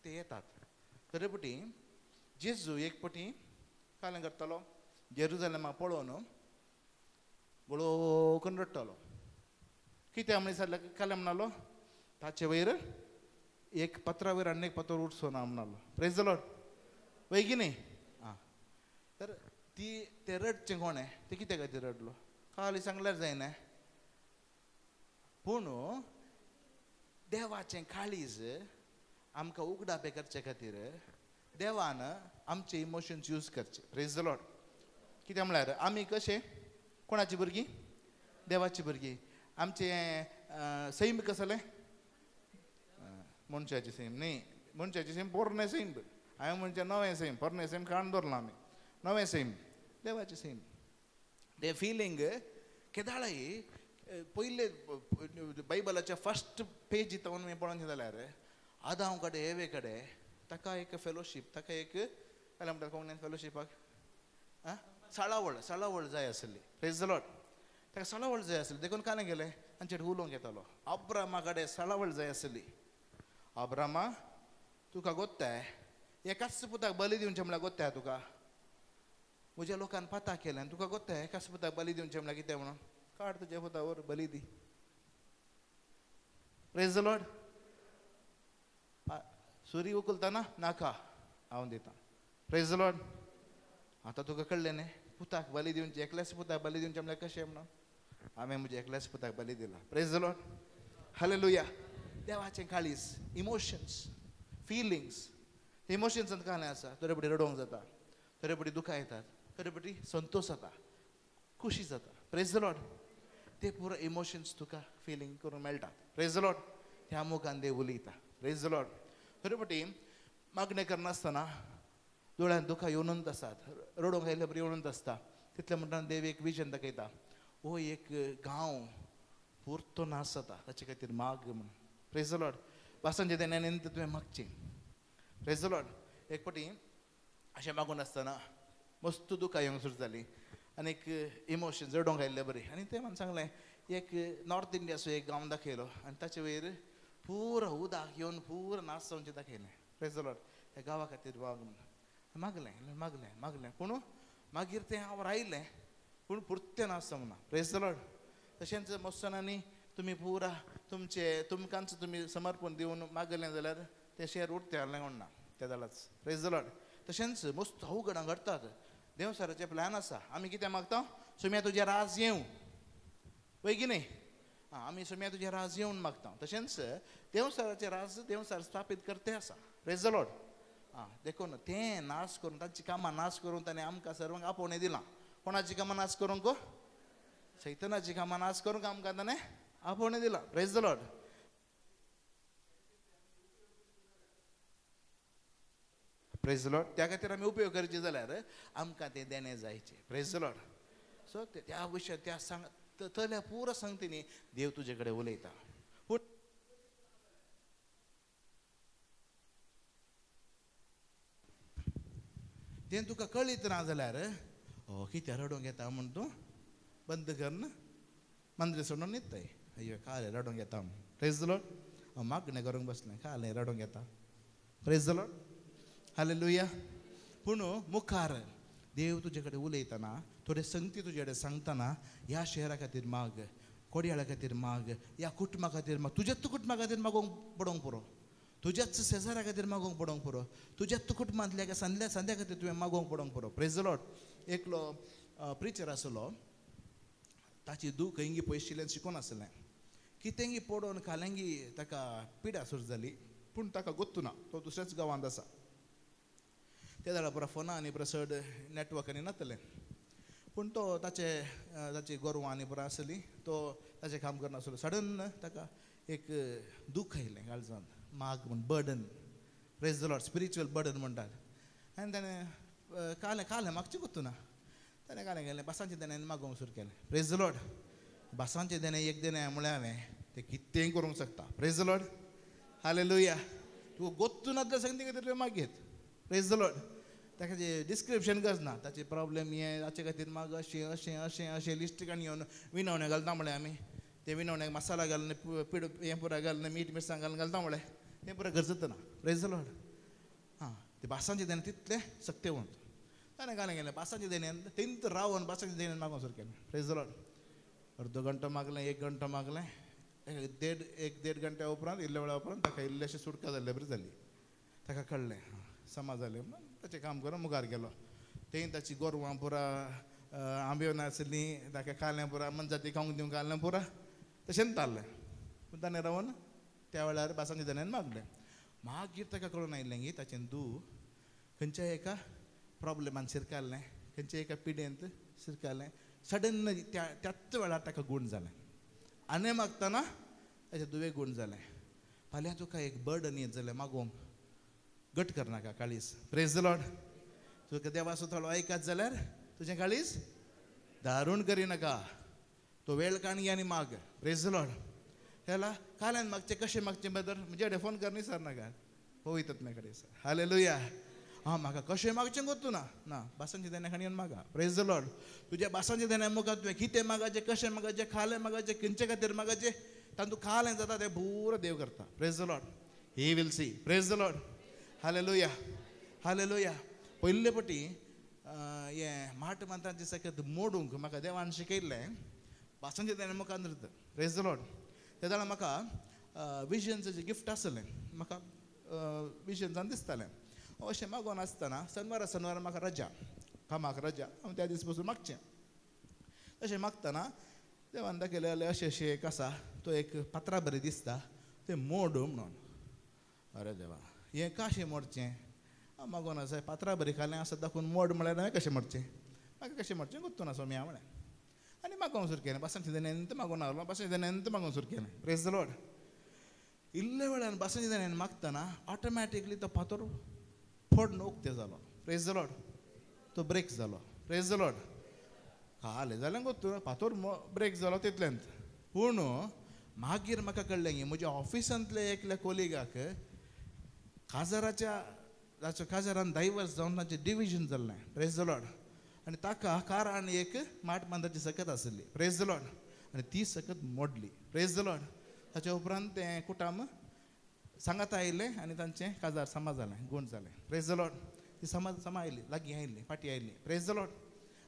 ते येतात. थोडे पटी जेजू एक पटी कालें करतालो, जेरुजलेमाक पळोवन गळो रडटालो. कित्याक म्हण विचारलें, कालें म्हणालो, ताचे वयर एक पत्रा वयर आनी एक पत्र उठचो ना म्हणालो. Praise the Lord. वय की न्ही? आं, तर ती तें रडचें कोणें? तें कित्या खातीर रडलो? खाली सांगल्यार जायना. पूण देवाचें काळीज आमकां उगडापें करचे खातीर देवान आमचे इमोशन्स यूज करचे. Praise the Lord. कित्याक म्हळ्यार आमी कशें कोणाची भुरगीं? देवाची भुरगीं. आमचें सैम कसलें? मनशाचें सैम न्ही, मनशाचें सैम पोरणें सैम. हांवें म्हणचें नवें सैम, पोरणें सैम काण दवरलां आमी. नवें सैम देवाचें सैम. तें फिलींग केदाळाय पयले बायबलाच्या फर्स्ट पेज जावन आमी पळोवचें जाल्यार आदांव कडेन एवे कडेन ताका एक फेलोशीप, ताका एक काय म्हणटा कोंकणीन फेलोशिपाक आं साळावळ, साळावळ जाय आसली. Praise the Lord. ताका साळावळ जाय आसली, देखून कालें गेलें आमचेर उलोवंक येतालो. अब्रामा कडेन साळावळ जाय आसली. अब्रामा तुका गोत्ताय, एकाच पुताक बली दिवचें म्हणल्यार गोत्ताय तुका. म्हज्या लोकान पाता केलें आनी तुका गोत्ता एकाच पुताक बली दिवचें म्हणल्यार कितें म्हणून काड तुज्या पुतावर बली दी. Praise the Lord. सुरी उखलतना नाका हांव दिता. Praise the Lord. आतां तुका कळ्ळें न्ही पुताक बली दिवचें, एकल्याच पुताक बली दिवचें म्हणल्यार कशें म्हणून हांवें म्हज्या एकल्याच पुताक बली दिला. Praise the Lord. Hallelujah. देवाचें काळीज, इमोशन्स, फिलिंग्स, इमोशन्सान कांय आसा. थोडे पटी रडोवंक जाता, थोडे पटी दुखां येतात, थोडे पटी संतोश जाता, खुशी जाता. Praise the Lord. ते पुरो इमोशन्स तुका फिलींग करूंक मेळटा. Praise the Lord. त्या मुखान देव उलयता. Praise the Lord. थोडे पटी मागणें करनासतना दोळ्यांत दुखां येवनूच आसात, रडोवंक आयिल्ले बरी येवनूच आसता. तितलें म्हणटा देव एक विजन दाखयता, हो एक गांव पुरतो नाश जाता, ताचे खातीर माग म्हूण. Praise the Lord. भासांचे देण्यान तुवें मागचें. Praise the Lord. एक पटी अशें मागून आसतना मस्त दुखां येवंक सुरू जाली आनी एक इमोशन रडोवंक आयिल्ले बरी. आनी तें म्हाका सांगलें एक नॉर्थ इंडियाचो एक गांव दाखयलो आनी ताचे वयर पुरो उदक येवन पुरो नाश जावचें दाखयलें. Praise the Lord. ह्या गांवा खातीर माग म्हूण मागलें मागलें मागलें, पूण मागीर तें हांव रायलें पूण पुरतें नाश जावंक ना. Praise the Lord. तशेंच मस्तानांनी तुमी पुरा तुमचे तुमकांच तुमी समर्पण दिवन मागलें जाल्यार तें शेर उरतें हाडलें कोण ना त्या जाल्याच. Praise the Lord. तशेंच मस्त अवघडां घडटात. देवसाराचें प्लॅन आसा. आमी कितें मागता, सुम्या तुजें राज येवं, वय की न्ही? आमी सुम्या तुजें राज येवन मागता. तशेंच देवसाराचें राज देवसार स्थापीत करते आसा. Praise the Lord. आं, देखून तें नाश करून तांची कामां नाश करून ताणें आमकां सर्वांक आपोवणें दिलां. कोणाची कामां नाश करूंक? सैतनाची कामां नाश करूंक आमकां ताणें आपोवणें दिलां. Praise the Lord. Praise the Lord. त्या खातीर आमी उपयोग करचे जाल्यार आमकां तें देणें जायचें. Praise the Lord. सो त्या विशय त्या सांग तल्या पुरो सांगतीनी देव तुजे कडेन उलयता. पूण तें तुका कळीत ना जाल्यार कितें रडोवंक येता म्हूण तूं बंद करन मांद्रे सोडून न्हिदताय. अय्यो कालें रडोवंक येता म्हूण. Praise the Lord. हांव मागणें करूंक बसलें, कालें रडोवंक येता. Praise the Lord. Hallelujah. पूण मुखार देव तुजे कडेन उलयतना थोडे संगती तुजे कडेन सांगतना ह्या शहरा खातीर माग, कोडयाळा खातीर माग, ह्या कुटुंबा खातीर माग, तुज्याच कुटुंबा खातीर मागोवंक पडोवंक पुरो, तुज्याच शेजारा खातीर मागोवंक पडोवंक पुरो, तुज्याच कुटुंबांतल्या एका सांदल्या सांद्या खातीर तुवें मागोवंक पडोवंक पुरो. Praise the Lord. एकलो प्रिचर आसलो, ताची दूख खंयगी पयशिल्ल्यान शिकोन आसलें, कितेंगी पडोवन खालेंगी ताका पिडा सुरू जाली, पूण ताका गोत्तू ना, तो दुसऱ्याच गांवांत आसा. ते जाल्यार पुरो फोनां आनी पुरो चड नॅटवर्क आनी नातलें, पूण तो ताचे ताची गोरवां आनी पुरो आसली, तो ताचें काम करनासलो. सडन ताका एक दूख आयलें काळजांत, माग म्हूण, burden. Praise the Lord. Spiritual burden म्हणटात. आनी ताणें कालें कालें मागचें गोत्तू ना, ताणें कालें केलें बासांचें देणें मागोवंक सुरू केलें. Praise the Lord. बासांचें देणें एक देणें म्हळ्यार हांवें तें कितेंय करूंक शकता. Praise the Lord. Hallelujah. तुका गोत्तू नातलें सांगता खातीर तुवें मागयत. Praise the Lord. ताका जें डिस्क्रिप्शन गरज ना, ताचे प्रॉब्लेम हें, ताचे खातीर माग अशें अशें अशें अशें लिस्ट काडून येवन विनवणें घालता म्हळ्यार आमी तें विनवण्याक मसाला घालून पिड हें पुरो घालून मीठ मिरसांग घालून घालता म्हळ्यार तें पुरो गरजत ना. Praise the Lord. आं, तें बासांचें देणें तितलें सक्तेवंत. ताणें घालें गेलें बासांचें देणें तेंत रावन बासांचें देणें मागोवंक सुरू केलें. Praise the Lord. अर्दो घंटो मागलें, एक घंटो मागलें, एक देड घंट्या उपरांत इल्ल्या वेळा उपरांत ताका इल्लेशें सुटका जाल्ले बरी जाली. ताका कळ्ळें समा जालें म्हणून ताचें काम करून मुखार गेलो. थंय ताची गोरवां पुरा आंब्यो नासलीं, ताका खालें पुरा, मनजाती खावंक दिवंक घालें पुरा, तशेंच ताल्लें. पूण ताणें रावन त्या वेळार बासांच्या देण्यान मागलें. मागीर ताका कळून आयलें की ताचें धूव खंयच्या एका प्रॉब्लेमान शिरकालें, खंयच्या एका पिडेंत शिरकालें. सडन त्या त्याच वेळार ताका गूण जालें. आनी मागतना ताचें दुवे गूण जालें. फाल्यां तुका एक बर्डन येत जालें मागोवंक घट करनाका काळीज. Praise the Lord. तुका देवाचो थोडो आयकत जाल्यार तुजें काळीज दारून करिनाका, तो वेळ काणी आनी माग. Praise the Lord. त्याला काल्यान मागचें कशें मागचें बदर म्हजे कडेन फोन कर न्ही सर नाका पळयतात म्हाजे कडेन सर. हालेलुया. हां, म्हाका कशें मागचें गोत्तू ना, ना बासांचें देण्या खाणी मागा. Praise the Lord. तुज्या बासांचें देण्या मुखार तुवें कितें मागाचें, कशें मागाचें, खालें मागाचें, खंयचे खातीर मागाचें, तातूंत खालें जाता तें पुरो देव करता. Praise the Lord. He will see. Praise the Lord. Hallelujah. Hallelujah. पयले पटी हें माट मंत्रांचें सकत मोडूंक म्हाका देवान शिकयल्लें भासांचें तेणें मुखार प्रेज the Lord. ते जाल्यार म्हाका विजन्साचें गिफ्ट आसलें, म्हाका विजन्सान दिसतालें. अशें मागोन आसतना सनवारा सनवारा म्हाका रजा, कामाक रजा, हांव त्या दीस पसून मागचें. तशें मागतना देवान दाखयलें जाल्यार अशें अशें एक आसा, तो एक पात्रा बरी दिसता, तें मोड म्हणून. अरे देवा, हें कशें मोडचें? हांव मागोन आसा पात्रा बरी खालें आसा दाखोवन मोड म्हळ्यार हांवें कशें मोडचें? म्हाका कशें मोडचें गोत्तू ना स्वामी हांव म्हळें. आनी मागोवंक सुरू केलें, बासांचे देण्यान मागोवन आसलो, बासांचे देण्यान मागोवंक सुरू केलें. Praise the Lord. इल्ले वेळान बासांचे देण्यान मागतना ऑटोमॅटिकली तो फातर फोडून उक्ते जालो. Praise the Lord. तो ब्रेक जालो. Praise the Lord. खालें जालें गोत्तू फातर ब्रेक जालो तितल्यांत. पूण मागीर म्हाका कळ्ळें की म्हज्या ऑफिसांतल्या एकल्या कोलिगाक काजाराच्या ताचो काजारान डायवर्स जावन तांचें डिविजन जाल्लें. Praise the Lord. आनी ताका कारान एक माट मांदाची सकत आसली. Praise the Lord. आनी ती सकत मोडली. Praise the Lord. ताच्या उपरांत तें कुटाम सांगाता आयलें आनी तांचें काजार समा जालें, गूण जालें. Praise the Lord. ती समा समा आयली, लागीं आयली, फाटीं आयली. Praise the Lord.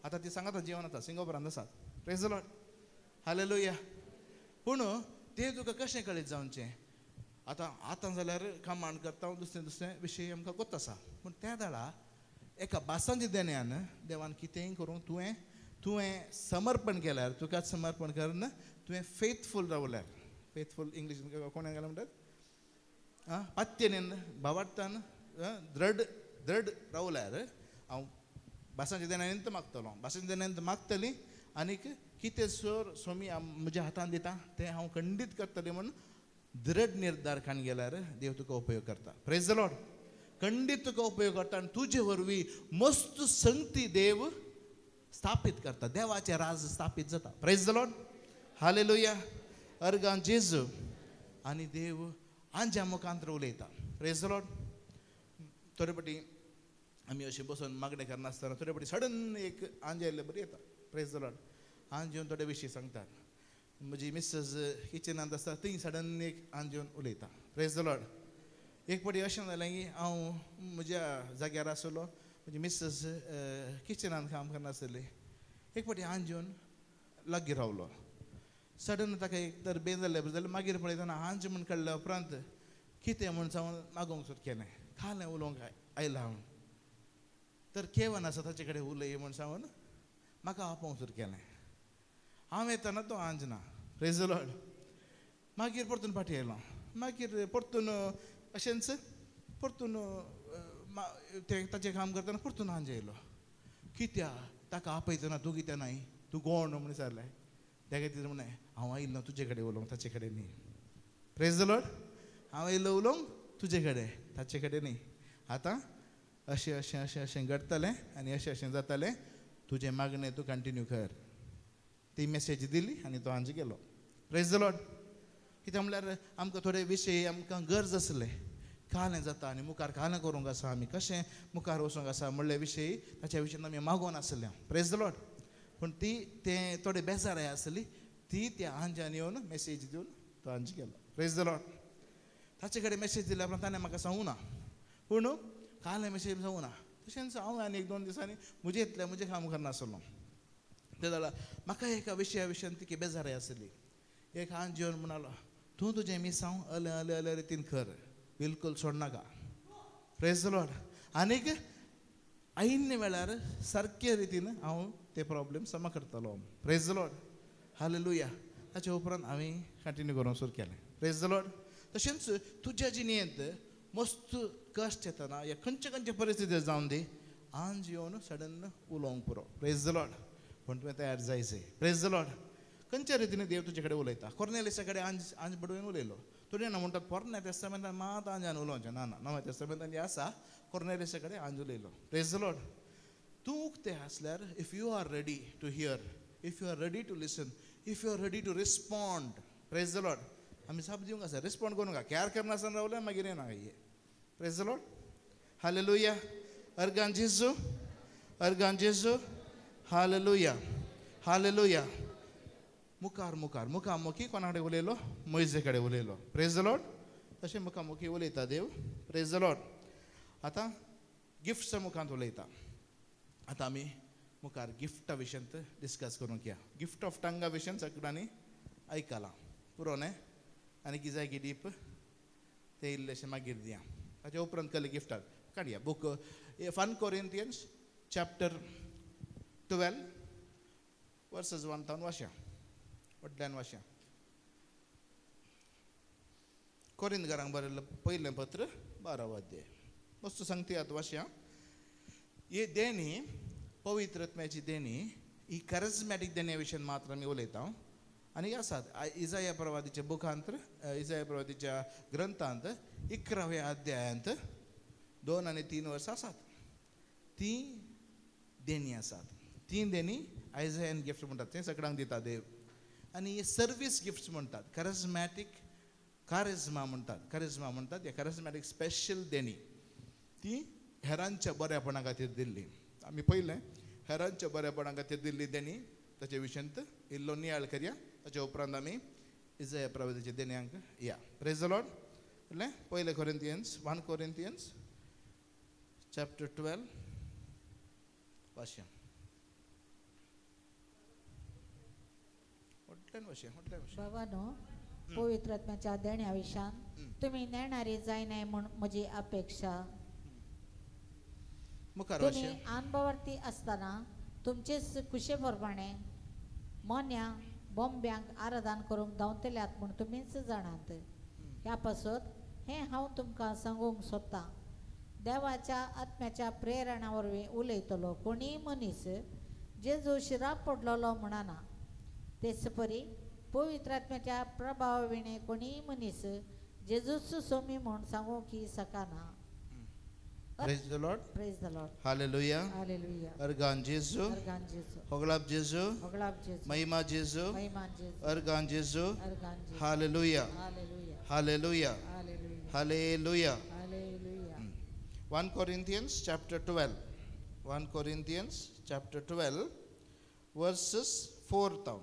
आतां ती सांगाता जिवन आतां सिंगापुरांत आसात. Praise the Lord. Hallelujah. पूण तें तुका कशें कळीत जावचें? आतां आतां जाल्यार कामाण करता, दुसरें दुसरें विशय आमकां गोत आसा. पूण त्या वेळार एका भासांच्या देण्यान देवान कितेंय करूं तुवें तुवें समर्पण केल्यार, तुकाच समर्पण करून तुवें फेथफूल रावल्यार, फेथफूल इंग्लीश कोण गेल्या म्हणटात आं, पात्येन भावार्थान द्रड द्रड रावल्यार हांव भासांच्या देण्यान मागतलो, भासांच्या देण्यान मागतली आनीक कितें सर स्वामी म्हज्या हातान दिता तें हांव खंडीत करतलें म्हूण दृढ निर्धार खाण गेल्यार देव तुका उपयोग करता. Praise the Lord. खंडीत तुका उपयोग करता आनी तुजे वरवीं मस्त संगती देव स्थापीत करता, देवाचें राज स्थापीत जाता. Praise the Lord. Hallelujah. अर्गान जेजू. आनी देव आंज्या मुखांत उलयता. Praise the Lord. थोडे फावटी आमी अशें बसून मागणें करनासतना थोडे फावटी सडन एक आंज आयिल्ले बरी येता. Praise the Lord. आंज येवन थोडे विशय सांगतात. म्हजी मिसेस किचनांत आसता थंय सडन एक आंज येवन उलयता. Praise the Lord. एक फावटी अशें जालें की हांव म्हज्या जाग्यार आसलो, म्हजी मिसेस किचनांत काम करनासली. एक फावटी आंज येवन लागीं रावलो. सडन ताका एक तर बेन जाल्ले जाल्यार मागीर पळयतना आंज म्हूण काडल्या उपरांत कितें म्हूण सांगून मागोवंक सुरू केलें. खालें उलोवंक आयलां हांव तर केवन आसा ताचे कडेन उलय म्हूण सांगून म्हाका आपोवंक सुरू केलें. हांव येतना तो आंज ना. Praise the Lord. मागीर परतून फाटीं आयलो. मागीर परतून अशेंच परतून तें ताचें काम करतना परतून आंज आयलो. कित्या ताका आपयतना तूं कित्या नाय, तूं कोण म्हूण विचारलें. त्या खातीर म्हणलें हांव आयिल्लो तुजे कडेन उलोवंक, ताचे कडेन न्ही. Praise the Lord. हांव आयिल्लो उलोवंक तुजे कडेन, ताचे कडेन न्ही. आतां अशें अशें अशें अशें घडटलें आनी अशें अशें जातलें, तुजें मागणें तूं कंटिन्यू कर. ती मेसेज दिली आनी तो आंज गेलो. Praise the Lord. कित्याक म्हणल्यार आमकां थोडे विशय आमकां गरज आसले, कालें जाता आनी मुखार कालें करूंक आसा, आमी कशें मुखार वचूंक आसा म्हणले विशय ताच्या विशयान आमी मागोवन आसले. Praise the Lord. पूण ती तें थोडे बेजाराय आसली, ती त्या आंजान येवन मेसेज दिवन तो आंज गेलो. Praise the Lord. ताचे कडेन मेसेज दिल्या उपरांत ताणें म्हाका सांगूं ना, पूण कालें मेसेज सांगूं ना. तशेंच हांव आनी एक दोन दिसांनी म्हजें इतलें म्हजें काम करनासलो. तें जाल्यार म्हाका एका विशया विशयान ती बेजाराय आसली. एक आंज येवन म्हणालो तूं तुजें मिसांव अले अले अले रितीन कर, बिलकूल सोडनाका. Praise the Lord. आनीक ऐन वेळार सारके रितीन हांव ते प्रॉब्लेम समा करतलो. Praise the Lord. Hallelujah. ताचे उपरांत हांवें कंटिन्यू करूंक सुरू केलें. Praise the Lord. तशेंच तुज्या जिणेंत मस्त कश्ट येतना या खंयचे खंयचे परिस्थिती जावन दी, आंज येवन सडन उलोवंक पुरो. Praise the Lord. पूण तुवें तयार जायचे. Praise the Lord. खंयच्या रितीन देव तुजे कडेन उलयता. कोर्नेलिसा कडेन आंज आंज बडोवन उलयलो. थोडी जाणां म्हणटात पोरण्या तेस्तामेंतान मात आंजान उलोवचें ना, ना, नव्या तेस्तामेंतान जें आसा कोर्नेलिसा कडेन आंज उलयलो. Praise the Lord. तूं उक्तें आसल्यार, if you are ready to hear, if you are ready to listen, if you are ready to respond. Praise the Lord. आमी जाप दिवंक आसा, रिस्पोंड करूंक आसा. कॅर करनासतना रावल्यार मागीर येना हे. Praise the Lord. Hallelujah. अर्गान जेजू, अर्गान जेजू. हालेलुया. हालेलुया. मुखार मुखार मुखामुखी कोणा कडेन उलयलो? मोयजे कडेन उलयलो. Praise the Lord. तशें मुखामुखी उलयता देव. Praise the Lord. आतां गिफ्ट्सा मुखांत उलयता. आतां आमी मुखार गिफ्टा विशयांत डिस्कस करूंक या. गिफ्ट ऑफ टंगा विशयान सगळ्यांनी आयकलां पुरो न्हय. आनी कितें जाय डीप तें इल्लेशें मागीर दिया. ताच्या उपरांत कसलें गिफ्टाक काडया book 1 Corinthians chapter 12 verses 1 तावन Washa व्हडल्यान वाशा. कोरिंदकारांक बरयल्लें पयलें पत्र 12 अध्याय वस्तू सांगती आतां वाशा. ही देणी पवित्र आत्म्याची देणी ही कॅरिज्मॅटीक देण्या विशयान मात्र आमी उलयता. आनी आसात इजाया प्रवादीच्या बुकांत, इजाया प्रवादीच्या ग्रंथांत 11व्या अध्यायांत 2 आनी 3 वर्सां आसात. ती देणी आसात. ती देणी आयजायन गिफ्ट म्हणटात, तें सगळ्यांक दिता देव. आनी सर्वीस गिफ्ट्स म्हणटात, कॅरिज्मॅटीक कारिज्मा म्हणटात, कॅरिज्मा म्हणटात. ह्या कॅरिज्मॅटीक स्पेशल देणी ती हेरांच्या बऱ्यापणा खातीर दिल्ली. आमी पयलें हेरांच्या बऱ्यापणा खातीर दिल्ली देणी ताचे विशयांत इल्लो नियाळ करया. ताच्या उपरांत आमी इजाया प्रवादीच्या देण्यांक या. प्रेज the Lord. म्हणलें पयलें कोरिंथियन्स 1 कोरिंथियन्स चॅप्टर 12 वाशा व्हडल्यान वाशा व्हडल्यान वाशा. बाबानो, पवित्र आत्म्याच्या देण्या विशयान तुमी नेणारी जायनाय म्हूण म्हजी अपेक्षा. तुमी अनुभवार्थी आसतना तुमचेच खुशे प्रमाणे मोन्या बोंब्यांक आराधन करूंक धांवतल्यात म्हूण तुमीच जाणात. ह्या पासत हें हांव तुमकां सांगूंक सोदतां. देवाच्या आत्म्याच्या प्रेरणा वरवीं उलयतलो कोणीय मनीस जेजू शिराप पडलेलो म्हणना. तेच परी पवित्र आत्म्याच्या प्रभावा विणें कोणीय मनीस जेजूच सोमी म्हूण सांगूंक शकना. Praise the Lord. Praise the Lord. Hallelujah. Hallelujah. Argan Jesu. Argan Jesu. Hoglab Jesu. Hoglab Jesu. Mahima Jesu. Mahima Jesu. Argan Jesu. Argan Jesu. Hallelujah. Hallelujah. Hallelujah. Hallelujah. Hallelujah. Hallelujah. 1 Corinthians chapter 12. 1 Corinthians chapter 12 verses 4 तावन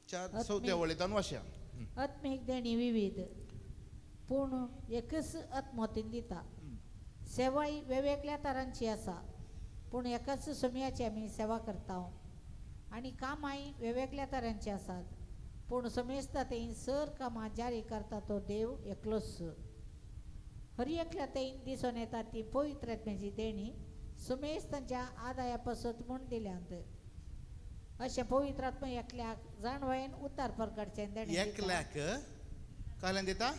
4 चवथ्या वळींतावन वाशा. आत्मीक देणी विविध पूण एकच आत्मोतीन दिता. सेवाय वेगवेगळ्या तरांची आसा पूण एकाच सोम्याची आमी सेवा करता. आनी कामांय वेगवेगळ्या तरांची आसात पूण समेस्ता थंय सर कामां जारी करता तो देव एकलोच. हर एकल्या थंय दिसून येता ती पवित्र आत्म्याची देणी सुमेस्तांच्या आदाया पासत म्हूण दिल्यांत. अशें पवित्र आत्मा एकल्याक जाणवायन उतार परगटचें देणें. एकल्याक काल्यान दिता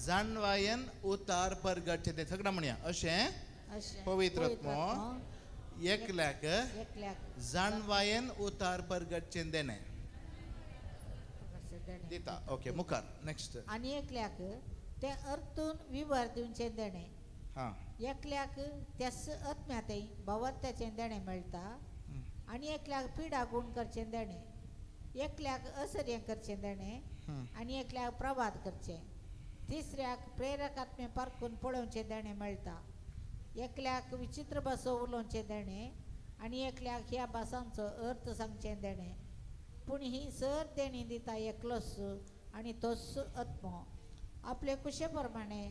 जाणवायन उतार परगटचें तें सगळें म्हणया. अशें पवित्र आत्मो एकल्याक जाणवायन उतार परगटचें देणें दिता. ओके मुखार नेक्स्ट. आनी एकल्याक तें अर्थून विवर दिवचें देणें. एकल्याक त्याच आत्म्यातय भावार्थाचें देणें मेळटा. आनी एकल्याक पिडा गुण करचें देणें, एकल्याक असर्य करचें देणें, आनी एकल्याक प्रवाद करचें, तिसऱ्याक प्रेरक आत्मे पारखून पळोवचें देणें मेळटा. एकल्याक विचित्र भासो उलोवचें देणें आनी एकल्याक ह्या भासांचो अर्थ सांगचें देणें. पूण ही सर देणी दिता एकलोच आनी तोच आत्मो आपले कुशे प्रमाणे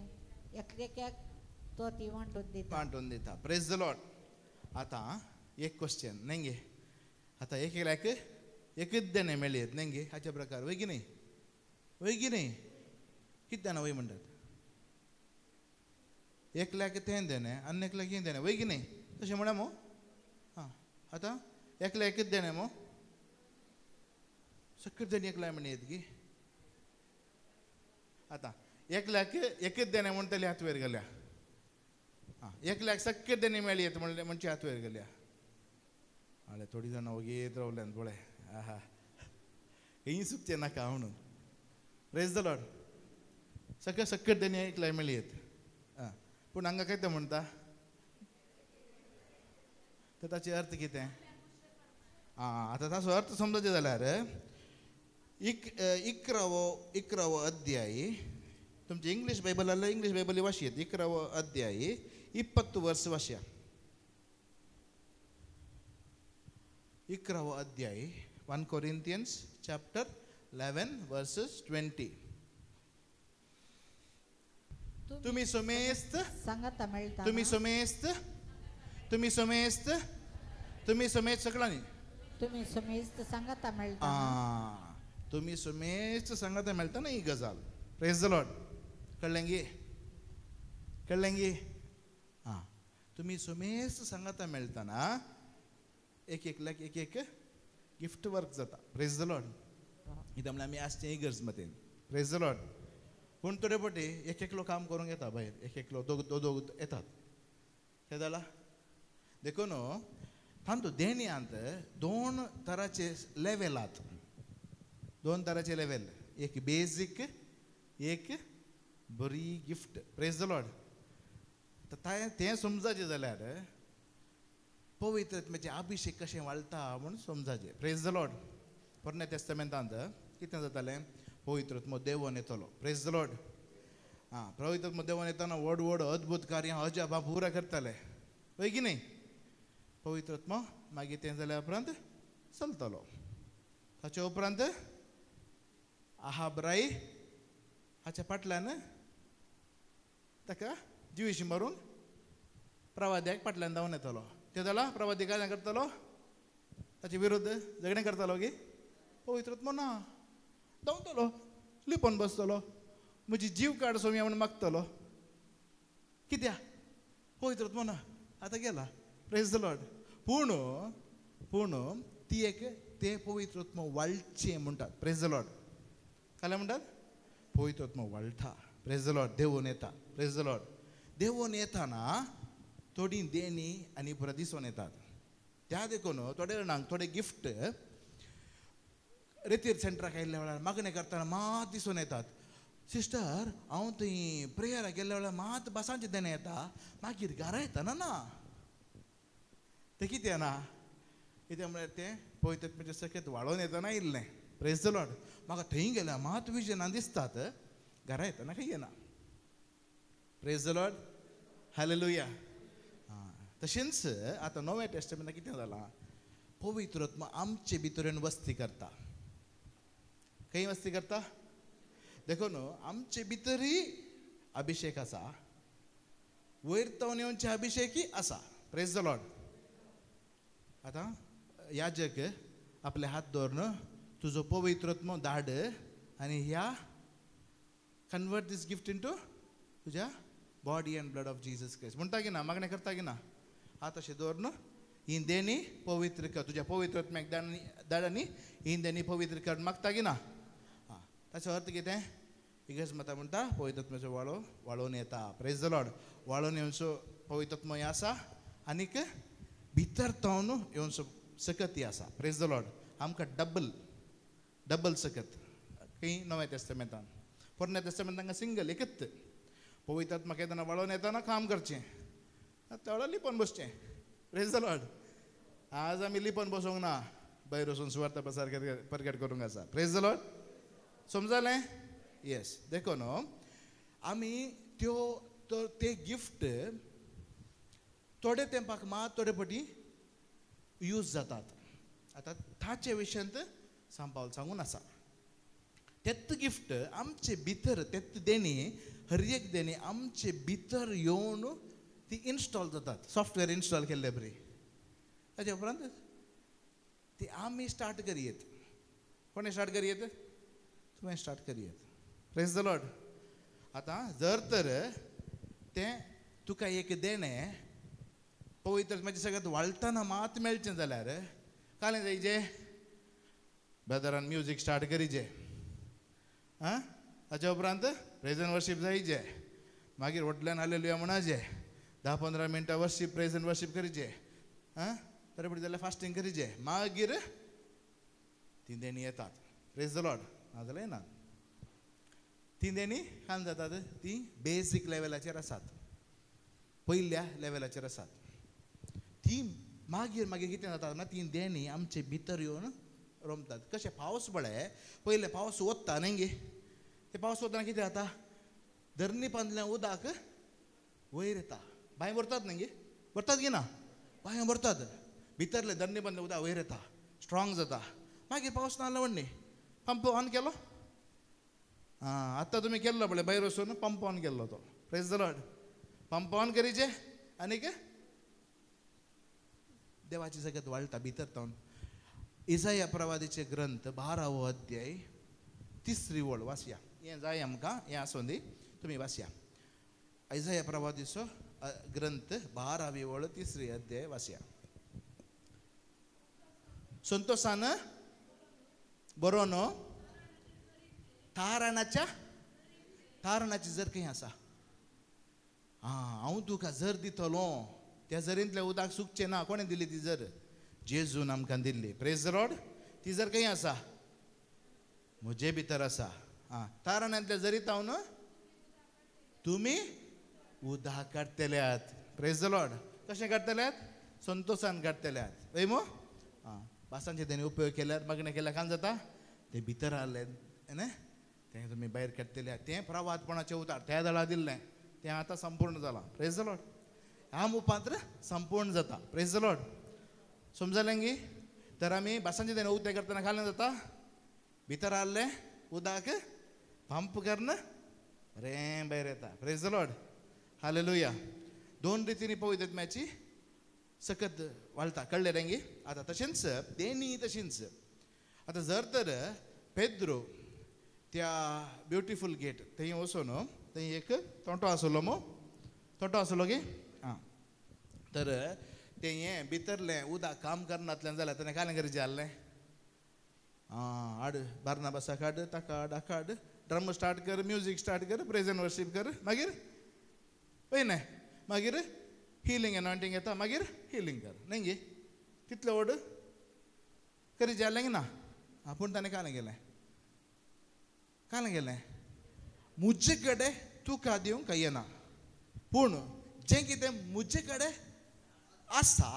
एकल्याक तो ती वांटून दिता. वांटून दिता. Praise the Lord. आतां एक क्वेश्चन न्ही गे, आतां एक एकल्याक एकच देणें मेळयत न्ही गे हाच्या प्रकार वय की न्ही, वय की न्ही? कितें जाणा वय म्हणटात? एकल्याक तें देणें आनी एकल्याक हें देणें वय की न्ही? तशें म्हणा मो. आं आतां एकल्याक एकच देणें मो, सगळें देणें एकल्याक म्हणयत की? आतां एकल्याक एकच देणें म्हणटले हात वयर गेल्या. आं एकल्याक सगळें देणें मेळयत म्हणलें म्हणचे हात वयर गेल्या. आले थोडीं जाणां वगीत रावल्यान पळय. आहा खंय चुकचें नाका म्हणून. Praise the Lord. सगळें सगळें देणें एकल्याक मेळयत. आं पूण हांगा कितें म्हणटा तर ताचे अर्थ कितें? आं आतां ताचो अर्थ समजचें जाल्यार 11वो अध्याय तुमचें इंग्लीश बायबल आसल्यार इंग्लीश बायबल वाचयत. 11वो अध्याय 20 वर्स वाचया. 11वो अध्याय 1 Corinthians chapter 11 verses 20. तुम्ही समेस्त सांगाता मेळता, तुम्ही समेस्त तुमी समेस्त, तुमी समेस्त सगळ्यांनी, तुमी समेस्त सांगाता मेळटा, तुमी समेस्त सांगाता मेळटा ना ही गजाल. Praise the Lord. कळ्ळें गे? कळ्ळें गे? आं, तुमी समेस्त सांगाता मेळटना एक एकल्याक एक एक गिफ्ट वर्क जाता. Praise the Lord. कित्याक म्हणल्यार आमी आसचें इगर्ज मतीन. Praise the Lord. पूण थोडे फावटी एक एकलो काम करूंक येता भायर, एक एकलो दोग दोग येतात. तें जाला देखून तांतू देण्यांत दोन तराचे लेवल आहात, दोन तराचे लेवल, एक बेजीक, एक बरी गिफ्ट. Praise the Lord. तें समजाचें जाल्यार पवित्र आत्म्याचें अभिशेक कशें वाळटा म्हूण समजाचें. Praise the Lord. पोरण्या तेस्तामेंतांत कितें जातालें? पवित्र आत्मो देवोन येतलो. Praise the Lord. आं, पवित्र आत्मो देवोन येतना व्हड व्हड अद्भुत कार्यां अजापां पुरा करताले, हय की न्ही? पवित्र आत्मो मागीर तें जाल्या उपरांत चलतलो. ताचे उपरांत आहाबराय हाच्या फाटल्यान ताका जिवीशी मारून प्रवाद्याक फाटल्यान धांवन येतलो. तें जाला प्रवादी काय करतलो? ताचे विरुद्ध झगडें करतालो की पवित्र आत्मो ना, धांवतलो, लिपोन बसतलो, म्हजी जीव काड सोम्या म्हूण मागतलो. कित्याक? पवित्र आत्मो ना, आतां गेला. Praise the Lord. पूण पूण ती एक ते पवित्र आत्मो वाळचें म्हणटात. Praise the Lord. काय म्हणटात? पवित्र आत्मो वाळटा. Praise the Lord. देवून येता. Praise the Lord. देवून येताना थोडी देणी आनी पुरा दिसून येतात. त्या देखून थोडे जाणांक थोडे गिफ्ट रेतीर सेंटराक आयिल्ल्या वेळार मागणें करतना मात दिसून येतात. सिस्टर, हांव थंय प्रेयराक गेल्ल्या वेळार मात बसांचें देणें येता, मागीर घरा येतना ना. तें कितें ना? कितें म्हळ्यार तें पवित्र आत्म्याचें सकत वाळोवन येतना इल्लें. Praise the Lord. म्हाका थंय गेल्यार मात विजनां दिसतात, घरा येतना खंय येना. Praise the Lord. Hallelujah. तशेंच आतां नव्या टेस्टमेंटाक कितें जालां? पवित्र आत्मो आमचे भितर येवन वस्ती करता. खंय वस्ती करता? देखून आमचे भितरय अभिशेक आसा, वयर तावन येवचे अभिशेकय आसा. Praise the Lord. आतां याजक आपले हात दवरून तुजो पवित्र आत्मो धाड आनी ह्या कन्वर्ट दीस गिफ्ट इंटू तुज्या body and blood of Jesus Christ म्हणटा की ना? मागणें करता की ना? हात अशें दवरून ही देणी पवित्र कर, तुज्या पवित्र आत्म्याक धाड आनी ही देणी पवित्र कर मागता की ना? आं, ताचो अर्थ कितें? इगर्ज माता म्हणटा पवित्र आत्म्याचो वाळो वाळोवन येता. Praise the Lord. वाळोवन येवचो पवित्र आत्मो आसा आनीक भितर तावन येवचो सकती आसा. Praise the Lord. आमकां डबल डबल सकत खंय? नव्या तेस्तामेंतान. पोरण्या तेस्तामेंतान सिंगल एकच. पवित्र आत्मा येतना वाळोवन येताना काम करचें, त्या लिपोन बसचें. Praise the Lord. आज आमी लिपोन बसूंक ना, भायर वचून सुवार्ता प्रसार परगट करूंक आसा. Praise the Lord. समजलें? येस. देखून आमी त्यो ते गिफ्ट थोडे तेंपाक मात थोडे फावटी यूज जातात. आतां ताचे विशयांत सांपावल सांगून आसा. तेत गिफ्ट आमचे भितर, तेत देणी, हर एक देणी आमचे भितर येवन ती इन्स्टॉल जातात. सॉफ्टवेअर इन्स्टॉल केल्ले बरी. ताचे उपरांत ती आमी स्टार्ट करयेत. कोणें स्टार्ट करयेत? तुवें स्टार्ट करयेत. Praise the Lord. आतां जर तर तें तुका एक देणें पवित्र आत्म्याचें सगळ्यांत वाळटना मात मेळचें जाल्यार कालें जायचे? ब्रदरान म्युजीक स्टार्ट करीचे, आं, ताच्या उपरांत प्रेज एंड वर्शीप जायचे, मागीर व्हडल्यान हालेलुया म्हणाचे, 10-15 मिनटां वर्शीप, प्रेज एंड वर्शीप करीचे, आं, तरी फुडें जाल्यार फास्टींग करीचे, मागीर ती देणी येतात. Praise the Lord. नाजाल्यार येना. ती देणी खान जातात, ती बेसीक लेवलाचेर आसात, पयल्या लेवलाचेर आसात. ती मागीर मागीर कितें जाता ना, ती देणी आमचे भितर येवन रोमतात. कशें पावस पळय, पयलें पावस वता न्ही गे, ते पावस वतना कितें जाता? धरणी पांदल्या उदक वयर येता. बांय भरतात न्ही गे? भरतात की ना? बांय भरतात. भितरले धरणी पांदल्या उदक वयर येता, स्ट्रॉंग जाता. मागीर पावस नासलो म्हण न्ही, पंप ऑन केलो. आं, आतां तुमी केल्लो पळय भायर वचून पंप ऑन केल्लो तो. Praise the Lord. Pump on करीचे आनीक देवाची जगत वाळटा भितर तावन. इजाया प्रवादीचे ग्रंथ 12वो अध्याय 3री वळ वाचया. हें जाय आमकां, हें आसूं दी, तुमी वाचया. इजाया प्रवादीचो ग्रंथ 12वी वळ 3री अध्याय वाचया. संतोषान बरो न्हू तारणाच्या तारणाची जर खंय आसा. आं, हांव तुका जर दितलो, त्या जरींतल्या उदक सुकचें ना. कोणें दिली ती जर? जेजून आमकां दिल्ली. प्रेज the Lord. ती जर खंय आसा? म्हजे भितर आसा. आं, तारणांतल्या जरीत हांव न्हू तुमी उदक काडटल्यात. प्रेज the Lord. कशें काडटल्यात? संतोशान काडटल्यात. हय मो? आं, भासांचे तेणी उपयोग केल्यार, मागणें केल्यार कांय जाता? तें भितर आहलें न्ही, तें तुमी भायर काडटले. तें प्रवादपणाचें उतार त्या दळा दिल्लें, तें आतां संपूर्ण जालां. प्रेज the Lord. आम उपात्र संपूर्ण जाता. प्रेज the Lord. समजलें गी? तर आमी भासांचें तेणें उकतें करतना खालें जाता, भितर आहलें उदक पंप करून बरें भायर येता. Praise the Lord. Hallelujah. दोन रितींनी पवित्र आत्म्याची सकत वाळटा. कळ्ळें रे गी? आतां तशेंच देणी तशेंच. आतां जर तर पेद्रो त्या ब्युटिफूल गेट थंय वचून थंय एक तोंटो आसलो मो, तोंटो आसलो गी? आं, तर तें हें भितरलें उदक काम करनातल्यान जाल्यार तेणें कालें गरजें आहलें. आं, हाड बार्नाबासाक हाड, ताका हाड, हाका हाड, ड्रम स्टार्ट कर, म्युजीक स्टार्ट कर, प्रेज एंड वर्शीप कर, मागीर पळय न्हय, मागीर हिलींग एनॉयंटींग येता, मागीर हिलींग कर न्हय गे? तितलें व्हड करी जालें ना. आं, पूण ताणें कालें गेलें, कालें गेलें म्हजे कडेन तुका दिवंक येना, पूण जें कितें म्हजे कडेन आसा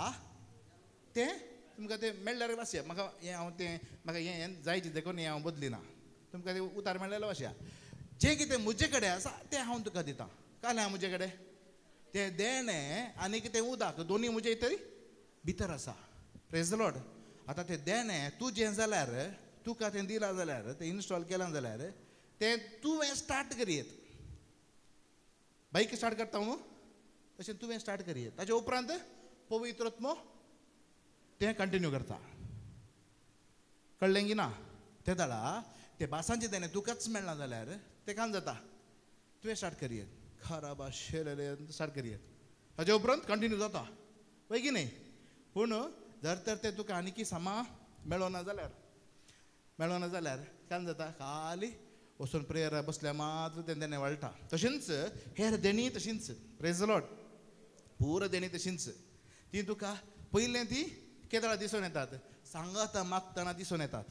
तें तुमकां तें मेळ्ळ्यार वाचया. म्हाका हें हांव तें म्हाका हें जायचें देखून हें हांव बदलिना. तुमकां तें उतार मेळ्ळ्यार वाचया. जें कितें म्हजे कडेन आसा तें हांव तुका दितां. कालें हांव म्हजे कडेन तें देणें आनी तें उदक दोनूय म्हजे तरी भितर आसा. Praise the Lord. आतां तें देणें तुजें जाल्यार, तुका तें दिलां जाल्यार, तें इन्स्टॉल केलां जाल्यार तें तुवें स्टार्ट करयेत. बायक स्टार्ट करता न्हू तशें तुवें स्टार्ट करयेत. ताचे उपरांत पवित्र आत्मो तें कंटिन्यू करता. कळ्ळें की ना? ते दळा ते भासांचें देणें तुकाच मेळना जाल्यार तें काम जाता, तुवें स्टार्ट करयेत. खराबा शेले स्टार्ट करयेत, ताचे उपरांत कंटिन्यू जाता. वय की न्हय? पूण जर तर तें तुका आनीकी सामा मेळना जाल्यार, मेळना जाल्यार काम जाता, खाली वचून प्रेयरा बसल्या मात्र तें देणें वाळटा. तशेंच हेर देणी तशींच. प्रेज the Lord. पुरो देणी तशींच. ती तुका पयलें ती केदळा दिसून येतात, सांगाता मागतना दिसून येतात.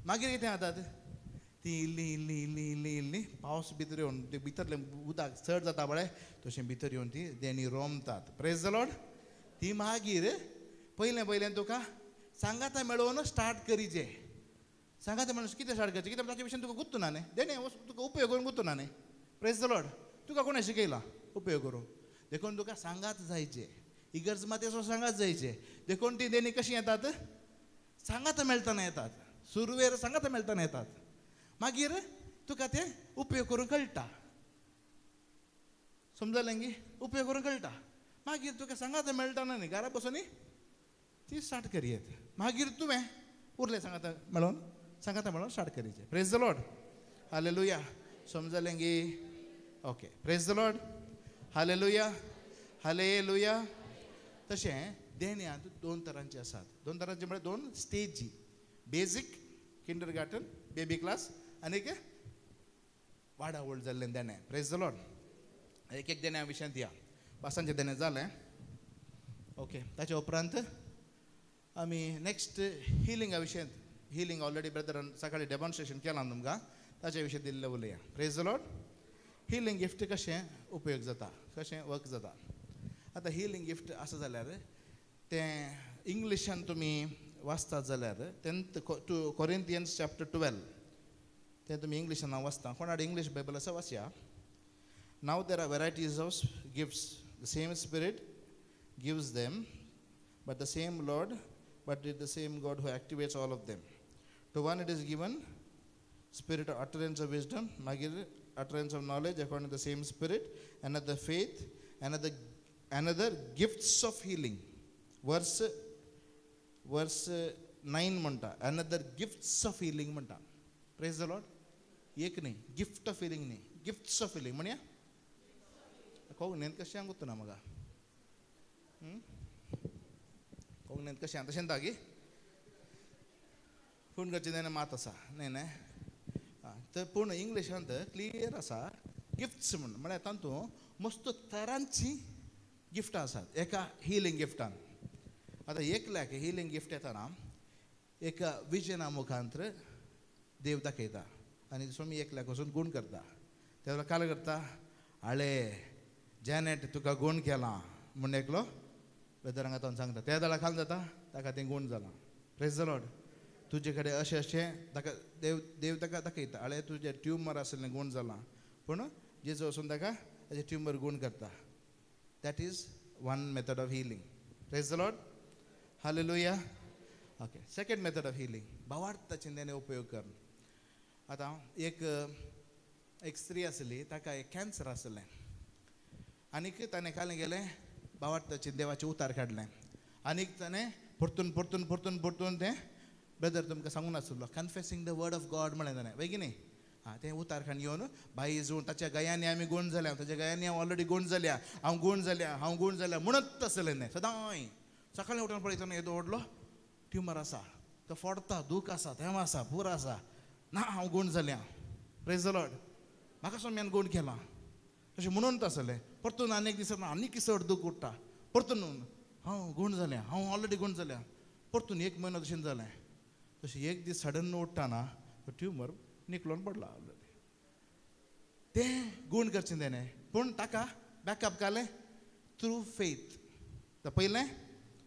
मागीर कितें जातात, ती इल्ली इल्ली इल्ली इल्ली इल्ली पावस भितर येवन ते भितरलें उदक चड जाता पळय तशें भितर येवन ती देणी रोमतात. Praise the Lord. ती मागीर पयलें पयलें तुका सांगाता मेळोवन स्टार्ट करीचे. सांगाता मेळोवन कितें स्टार्ट करचें, कित्याक ताचे विशीं तुका गुत्तू ना न्ही, देणें तुका उपयोग करून गुत्तू ना न्ही. प्रेज the Lord. तुका कोणें शिकयलां उपयोग करूं? देखून तुका सांगात जायचे, इगर्ज मातेचो सांगात जायचे. देखून ती देणी कशी येतात? सांगाता मेळटना येतात, सुरवेर सांगाता मेळटना येतात. मागीर तुका तें उपयोग करूंक कळटा. समजलें गी? उपयोग करूंक कळटा. मागीर तुका सांगाता मेळटना न्ही, घरा बसून ती स्टार्ट करयेत. मागीर तुवें उरलें सांगाता मेळोवन, सांगाता मेळोवन स्टार्ट करचें. Praise the Lord. Hallelujah. समजलें गी? Okay. Praise the Lord. Hallelujah. Hallelujah. तशें देण्यांत दोन तरांचे आसात. दोन तरांचे म्हळ्यार दोन स्टेजी. बेजीक किंडरगार्टन, बेबी क्लास आनी एक वाडावळ जाल्लें देणें. Praise the Lord. एक एक देण्या विशयांत या. भासांचें देणें जालें. ओके. ताच्या उपरांत आमी नेक्स्ट हिलिंगा विशयांत. हिलिंग ऑलरेडी ब्रदरान सकाळी डेमॉन्स्ट्रेशन केलां तुमकां, ताच्या विशय दिल्लें उलया. Praise the Lord. Healing gift कशें उपयोग जाता, कशें वर्क जाता. आतां हिलींग गिफ्ट आसा जाल्यार तें इंग्लिशान तुमी वाचतात जाल्यार 10th Corinthians chapter 12 तें तुमी इंग्लिशान हांव वाचता. कोणाक इंग्लीश बायबल आसा वाचया. Now there are varieties of gifts, the same spirit gives them, but the same Lord, but it the same God who activates all of them. To one it is given spirit of utterance of wisdom, मागीर utterance of knowledge according to the same spirit, another faith, another gifts of healing. Verse वर्स 9 म्हणटा, अनदर गिफ्ट्स ऑफ हिलींग म्हणटा. Praise the Lord. एक न्ही, गिफ्ट ऑफ हिलींग न्ही, गिफ्ट्स ऑफ हिलींग म्हणया. कोंकणींत कशें गोत्तु ना म्हाका, कोंकणींत कशें तशें ता की पूण करचें तेन्ना मात आसा न्हय न्हय. तर पूण इंग्लिशांत क्लियर आसा गिफ्ट्स म्हण, म्हळ्यार तातूंत मस्त तरांची गिफ्टां आसात एका हिलींग गिफ्टान. आतां एकल्याक हिलींग गिफ्ट येतना एका विजना मुखांतर देव दाखयता आनी स्वामी एकल्याक वचून गूण करता. तेन्ना काल करता, आळे जॅनेट तुका गूण केलां म्हूण एकलो ब्रदर हांगा तो सांगता. त्या जाल्यार खाल जाता ताका तें गूण जालां. Praise the Lord. तुजे कडेन अशें अशें ताका देव देव ताका दाखयता, आळे तुजें ट्युमर आसलें गूण जालां, पूण जेजू वचून ताका ताजें ट्युमर गूण करता. That is one method of healing. Praise the Lord. Hallelujah. Okay, second method of healing, भावार्थाचें तेणें उपयोग कर. आतां एक एक स्त्री आसली, ताका एक कॅन्सर आसलें आनीक ताणें कालें गेलें भावार्थाचें देवाचें उतार काडलें आनीक ताणें परतून परतून परतून परतून तें ब्रदर तुमकां सांगून आसलो confessing the word of God म्हणलें ताणें, वय की न्ही. आं, तें उतार खाण घेवन बाई जून ताच्या गयांनी आमी गूण जाल्या, ताच्या गयांनी हांव ऑलरेडी गूण जाल्या, हांव गूण जाल्या, हांव गूण जाल्या म्हणत आसलें तें सदांय. सकाळीं उठून पळयतना येदो व्हडलो ट्युमर आसा, तो फोडटा, दूख आसा, तें आसा, पूर आसा, ना हांव गूण जाल्या. Praise the Lord. म्हाका स्वाम्यान गूण केलां तशें म्हणून आसलें. परतून आनी एक दिसा आनीक चड दूख उठ्ठा, परतून हांव गूण जालें, हांव ऑलरेडी गूण जाल्या. परतून एक म्हयनो तशें जालें. तशें एक दीस सडन उठ्ठा तो ट्युमर निकलोन पडला ऑलरेडी. तें गूण करचें तेणें, पूण ताका बॅकअप घालें थ्रू फेथ. पयलें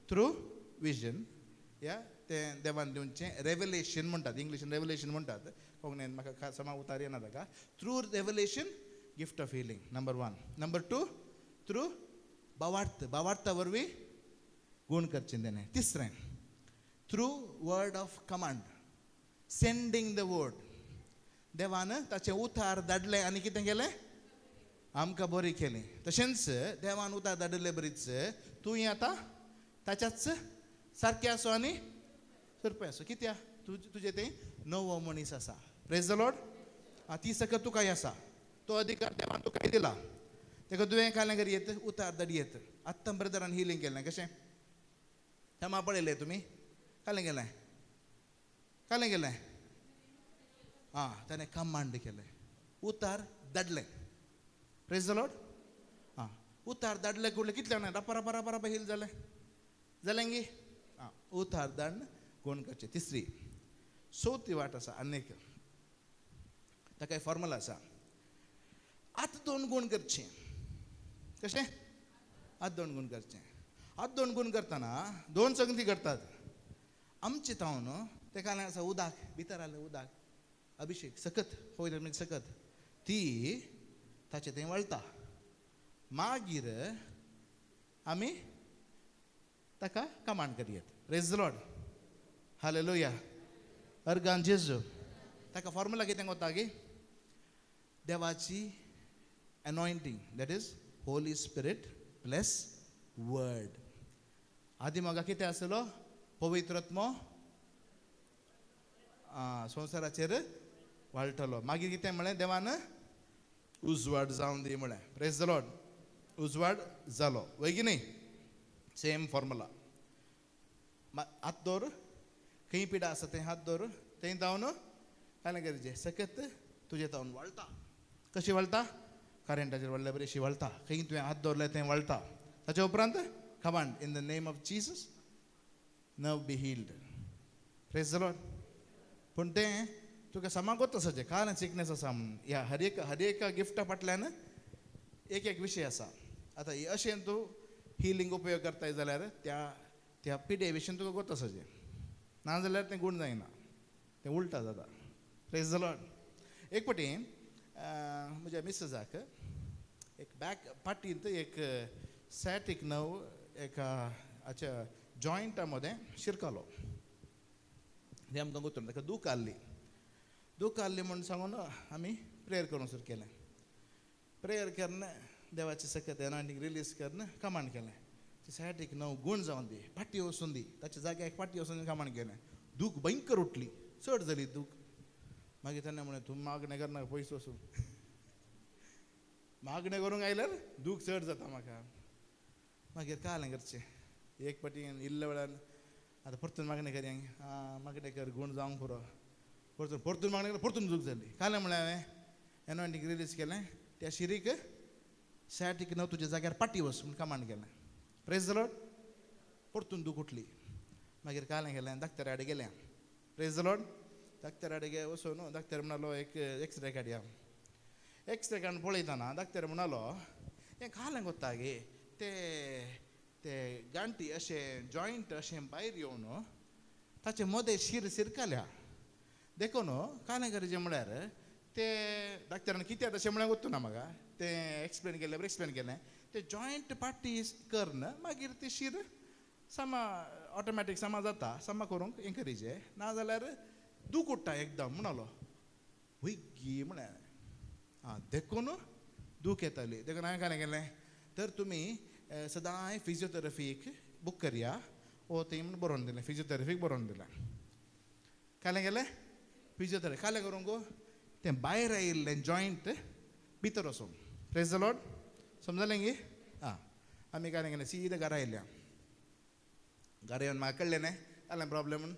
थ्रू विजन, या तें देवान दिवचें रेवलेशन म्हणटात, इंग्लिशीन रेवलेशन म्हणटात, कोंकणीन म्हाका समा उतार येना ताका. Through revelation gift of healing number 1. Number 2 through भावार्थ, भावार्था वरवीं गूण करचें तेणें. तिसरें through word of command, sending the word. देवान ताचें उतार धाडलें आनी कितें केलें, आमकां बरी केली. तशेंच देवान उतार धाडिल्ले बरीच तूं आतां ताच्याच सारकें आसो आनी सोरपे आसो. कित्याक तुजें तें नवो मनीस आसा. Praise the Lord. आं, ती सकत तुकाय आसा, तो अधिकार देवान तुकाय दिला. ताका तुवें कालें करी येत उतार धाडी येत. आत्तां ब्रदरान हिलींग केलें कशें तेमा पळयलें तुमी, कालें गेलें, कालें गेलें. आं, ताणें कमांड केलें, उतार धाडलें. Praise the Lord. आं, उतार धाडलें कुडलें कितलें जाणां रपा रपा रपा रपा हील जालें, जालें गी. आं, उतार धाडून गूण करचें. तिसरी चवथी वाट आसा आनीक, ताका एक फॉर्मुला आसा. आतां दोन गूण करचें. कशें? आतां दोन गूण करचें. आतां दोन गूण करतना दोन संगती करतात आमचे तावन. तें कांय आसा उदक भितर आसलें उदक अभिशेक सकत पवित्र म्हणजे सकत ती ताचें थंय वळटा. मागीर आमी ताका कमांड करयेत. Praise the Lord. Hallelujah. अर्गान जेजू. ताका फॉर्मुला कितें कोता की देवाची anointing, that is Holy Spirit plus word. आदी म्हाका कितें आसलो पवित्र आत्मो संवसाराचेर वाळटलो. मागीर कितें म्हळें देवान, उजवाड जावन दी म्हळें. Praise the Lord. उजवाड जालो, वय की न्ही. Same formula. हात दवर, खंय पिडा आसा थंय हात दवर, थंय धांवन कांय गरजें सकत तुजें धांवन वळटा. कशी वळटा? करेंटाचेर वळ्ळे बरी अशी वळटा. खंय तुवें हात दवरले थंय वळटा. ताचे उपरांत command in the name of Jesus nerve be healed. Praise the Lord. पूण तें तुका समागोत आसाचें कारण सिकनेस आसा म्हूण. ह्या हर एक हर एका गिफ्टा फाटल्यान एक एक विशय आसा. आतां अशें तूं हिलींग उपयोग करताय जाल्यार त्या त्या पिडे विशीं तुका गोत आसाचें, ना जाल्यार तें गूण जायना, तें उल्टा जाता. Praise the Lord. एक फावटी म्हज्या मिसेसाक एक बॅक पाटींत एक सॅटीक नव एका हाच्या जॉयंटा मदें शिरकालो. तें आमकां गोतून ताका दूख आहली, दूख आहली म्हूण सांगून आमी प्रेयर करूंक सुरू केलें. प्रेयर करून देवाचें सकत एनॉयंटींग रिलीज करून कमांड केलें. ती सायटीक नव गूण जावन दी, पाटी वचून दी, ताच्या जाग्याक पाटी वचून कामाण गेलें. दूख भयंकर उठली, चड जाली दूख. मागीर तेन्ना म्हणलें तूं मागणें करनाका, पयस वचूं. मागणें करूंक आयल्यार दूख चड जाता म्हाका. मागीर कालें करचें, एक पाटी इल्ल्या वेळान आतां परतून मागणें करया, आं मागणें कर गूण जावंक पुरो. परतून परतून मागणें कर, परतून दूख जाली. कालें म्हणलें हांवें एनॉयंटींग रिलीज केलें, त्या शिरीक सायटीक नव तुज्या जाग्यार पाटी वच म्हूण कमांड केलें. Praise the Lord. परतून दूख उठली. मागीर कालें गेलें, डाक्टरा कडेन गेलें. Praise the Lord. डाक्टरा कडेन वचून डाक्टर म्हणालो एक एक्सरे काडया. एक्सरे काडून पळयतना डाक्टर म्हणालो हें कालें कोत्ता गे, ते ते गांठी अशें जॉयंट अशें भायर येवन ताचे मदें शीर शिरकाल्या, देखून कालें करचें म्हळ्यार ते डाक्टरान कित्याक तशें म्हळ्यार वचूं ना म्हाका, तें एक्सप्लेन केलें, एक्सप्लेन केलें. ते जॉयंट पाटी करन मागीर ती शीर सामा ऑटोमॅटीक सामा जाता, सामा करूंक हें करीचें, नाजाल्यार दूख उठ्ठा एकदम म्हणालो. वयगी म्हळ्यार आं देखून दूख येताली. देखून हांवें कालें केलें, तर तुमी सदांय फिजियोथेरपीक बूक करया ओ थंय म्हूण बरोवन दिलें, फिजियोथेरपीक बरोवन दिलें. कालें गेलें फिजियोथेरपी कालें करूंक तें भायर आयिल्लें जॉयंट भितर वचूंक. Praise the Lord. समजलें गी? आं आमी कालें गेलें सीधे घरा आयल्या. घरा येवन म्हाका कळ्ळें न्हय जालें प्रॉब्लेम म्हूण.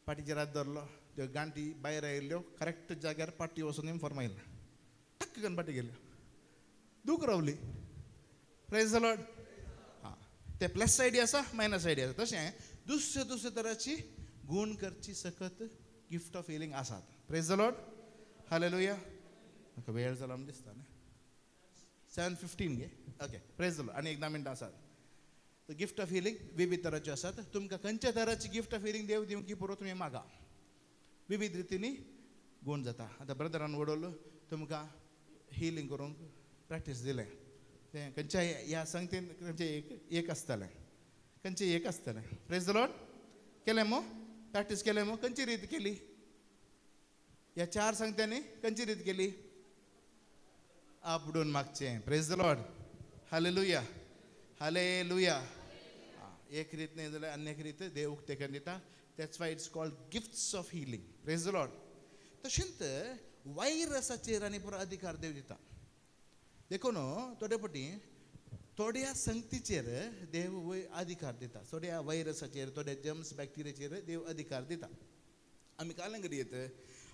पाटीचेर हात धरलो, त्यो गांठी भायर आयिल्ल्यो करेक्ट जाग्यार पाटी वचून फॉर्मायलें, टक्क करून पाटी गेल्यो, दूख रावली. Praise the Lord. आं ते प्लस सायडी आसा, मायनस सायडी आसा. तशें दुसरे दुसरे तराची गूण करची सकत गिफ्ट ऑफ हिलींग आसात. Praise the Lord. Hallelujah. म्हाका वेळ जाला म्हूण दिसता न्ही, 7:15 गे. ओके, प्रेज the Lord. आनी एक 10 मिनटां आसात. गिफ्ट ऑफ हिलींग विविध तराच्यो आसात. तुमकां खंयच्या तराची गिफ्ट ऑफ हिलींग देव दिवंक की पुरो तुमी मागा, विविध रितींनी गूण जाता. आतां ब्रदरान वडोल तुमकां हिलींग करूंक प्रॅक्टीस दिलें, तें खंयच्या ह्या संगतीन खंयचें एक एक आसतलें, खंयचें एक आसतलें. Praise the Lord. केलें मो प्रॅक्टीस केलें मो, खंयची रीत केली ह्या 4 संगत्यांनी, खंयची रीत केली? आपडून मागचें. Praise the Lord. Hallelujah, hallelujah. एक रीत न्हय जाल्यार आनी एक रीत देव उक्ते करून दिता. That's why it's called gifts of healing. Praise the Lord. तशेंच वायरसाचेर आनी पुरो अधिकार देव दिता. देखून थोडे फावटी थोड्या संगतीचेर देव अधिकार दिता, थोड्या वायरसाचेर, थोड्या जर्म्स बॅक्टिरियाचेर देव अधिकार दिता. आमी कालंगडी येत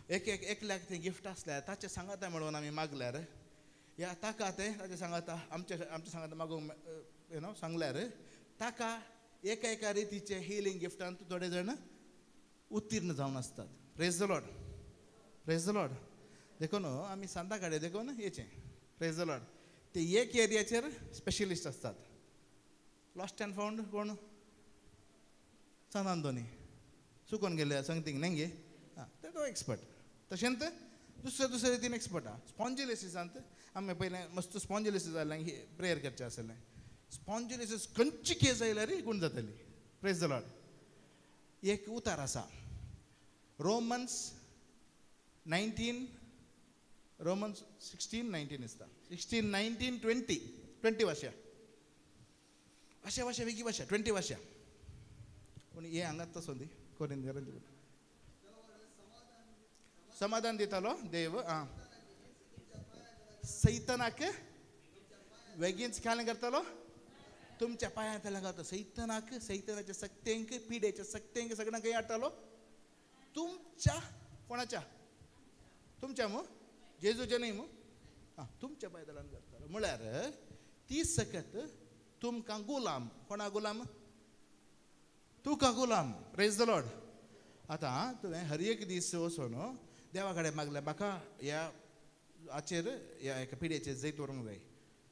एक एक एकल्याक तें गिफ्ट आसल्यार ताचे सांगाता म्हणून आमी मागल्यार या ताका तें ताचे सांगाता आमच्या आमच्या सांगाता मागूंक you know सांगल्यार ताका एका एका रितीचे हिलींग गिफ्टान थोडे जाण उत्तीर्ण जावन आसतात. Praise the Lord. Praise the Lord. देखून आमी सांता काडे देखून येचें. Praise the Lord. ते एक एरियाचेर स्पेशलिस्ट आसतात. लॉस्ट अँड फावंड कोण? सांत आंतोनी चुकोन गेले संगतीक न्हय गे, आं ते तो एक्सपर्ट. तशेंच दुसरे दुसरे रितीन एक्सपर्ट आहा. स्पॉन्जिलिसिसांत आमी पयलें मस्त स्पॉन्जिलिसीस जाल्यार प्रेयर करचें आसलें. स्पॉन्जिलिसीस खंयची केस आयल्यार गूण जातली. Praise the Lord. एक उतार आसा, रोमन्स 19, रोमन्स 16:19 दिसता, 16, 19, 20, 20 वाशा अशें वाशा वेगळी भाशा 20 वाशा. पूण हे हांगाच तसो न्ही कोरिंद समाधान दितालो देव. आं सैतनाक वेगींच कालें करतालो तुमच्या पांयांतल्यान घालता. सैतनाक, सैतनाच्या सक्तेंक, पिडेच्या सक्तेंक सगळ्यांक खंय हाडटालो? तुमच्या कोणाच्या? तुमच्या मू, जेजूच्या न्हय मू, आं तुमच्या पांयांतल्यान करतालो. म्हळ्यार ती सकत तुमकां गुलाम. कोणा गुलाम? तुका गुलाम. Praise the Lord. आतां तुवें हर एक दीस वचून देवा कडेन मागलें म्हाका ह्या हाचेर ह्या एका पिड्याचेर जैत व्हरूंक जाय.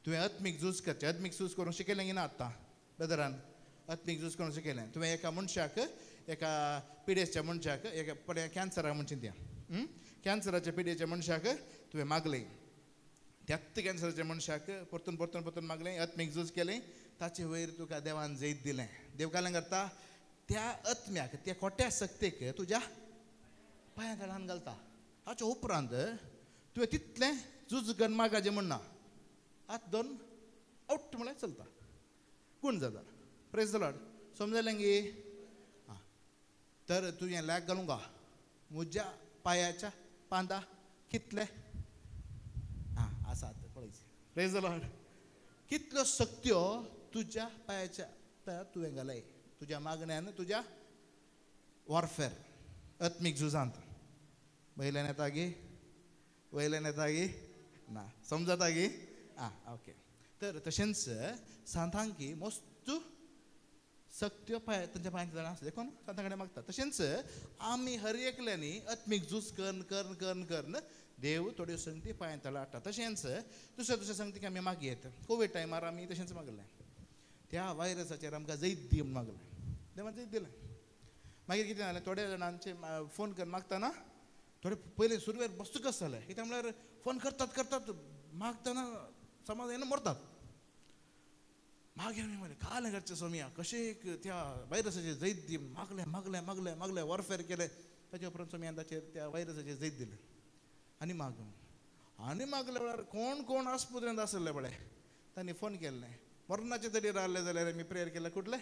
तुवें आत्मीक झूज करचें. आत्मीक झूज करूंक शिकयलें ना आतां ब्रदरान? आत्मीक झूज करूंक शिकयलें. तुवें एका मनशाक, एका पिडेच्या मनशाक, एका पळय कॅन्सरा म्हण चिंतया, कॅन्सराच्या पिडेच्या मनशाक तुवें मागलें, त्याच कॅन्सराच्या मनशाक परतून परतून परतून मागलें, आत्मीक झूज केलें, ताचे वयर तुका देवान जैत दिलें. देव कालें करता त्या आत्म्याक, त्या खोट्या सक्तेक तुज्या पांया तळान घालता. ताच्या उपरांत तुवें तितलें झूज करून मागाचें म्हणना, आतां दोन आवट म्हळ्यार चलता. गुण जाता. प्रेज the Lord. समजलें गी? आं, तर तुवें लॅक घालूंक गा म्हज्या पांयाच्या पांदा कितले आं आसात पळय. Praise the Lord. कितल्यो शक्त्यो तुज्या पांयाच्या तुवें घालय तुज्या मागण्यान, तुज्या वॉरफेर आत्मीक झुजांत. वयल्यान येता गी? वयल्यान येता गी? ना समजता गी? आं ओके. तर तशेंच सांतांकी मस्त सक्त्यो पांय तांच्या पांयांत जाणां आसा देखून सांतां कडेन मागता. तशेंच आमी हर एकल्यांनी आत्मीक झूज करून करून करून करून देव थोड्यो संगती पांयांत तळा हाडटा. तशेंच दुसऱ्या दुसऱ्या संगतीक आमी मागयेत. कोवीड टायमार आमी तशेंच मागलें, त्या व्हायरसाचेर आमकां जैत दी म्हूण मागलें, देवान जैत दिलें. मागीर कितें जालें, थोड्या जाणांचे फोन करून मागतना थोडे पयले सुरवेर मस्त कस जालें, कित्याक म्हळ्यार फोन करतात करतात मागतना समाज येना मरतात. मागीर आमी म्हणलें काल करचें सोमया कशें एक त्या व्हायरसाचेर जैत दी, मागलें मागलें मागलें मागलें वॉरफेर केलें. ताचे उपरांत सोमयान ताचेर त्या व्हायरसाचेर जैत दिलें. आनी माग आनी मागले वेळार कोण कोण आस्पत्रेंत आसले पळय तांणी फोन केल्लें, मरणाचे तरी रावले जाल्यार आमी प्रेयर केलें, कुठले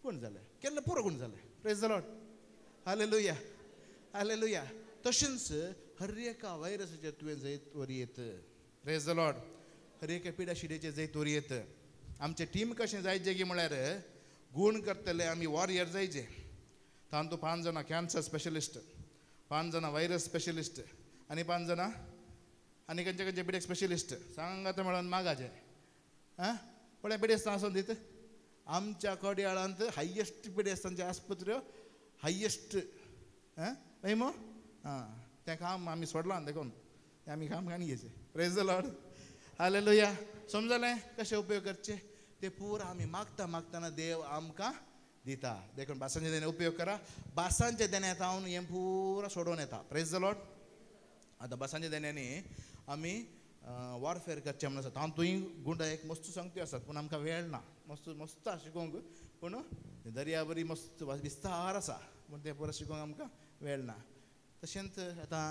कोण जालें केल्लें पुरो कोण जालें. Praise the Lord. Hallelujah hallelujah. तशेंच हर एका व्हायरसाचेर तुवें जैत वरी येत. Praise the Lord. हर एका पिडा शिडेचेर जैत वरी येत. आमचें टीम कशें जायचें की म्हळ्यार गूण करतले आमी वॉरियर जायचे. तांतू 5 जाणां कॅन्सर स्पेशलिस्ट, 5 जाणां व्हायरस स्पेशलिस्ट आनी 5 जाणां आनी खंयचे खंयचे पिडेक स्पेशलिस्ट सांगात म्हणून मागाचे. आं पळय पिडेस्तां आसून दीत आमच्या कोडयाळांत हायेस्ट पिडेस्तांचे आस्पत्र्यो हायेस्ट. आं न्हय मो? आं तें काम आमी सोडलां देखून तें आमी काम घाण घेयचें. Praise the Lord. Hallelujah. समजलें कशें उपयोग करचे ते पुरा आमी मागता मागतना देव आमकां दिता. देखून भासांचे देणे उपयोग करा. भासांच्या देण्यात हांव हें पुरा सोडोवन येता. Praise the Lord. आतां भासांच्या देण्यांनी आमी वॉरफेर करचें म्हणून आसा. तातूंय गुंडा एक मस्त संगत्यो आसात पूण आमकां वेळ ना. मस्त मस्त आसा शिकोवंक पूण दर्या बरी मस्त विस्तार आसा पूण तें पुरा शिकोवंक आमकां वेळ ना. तशेंच आतां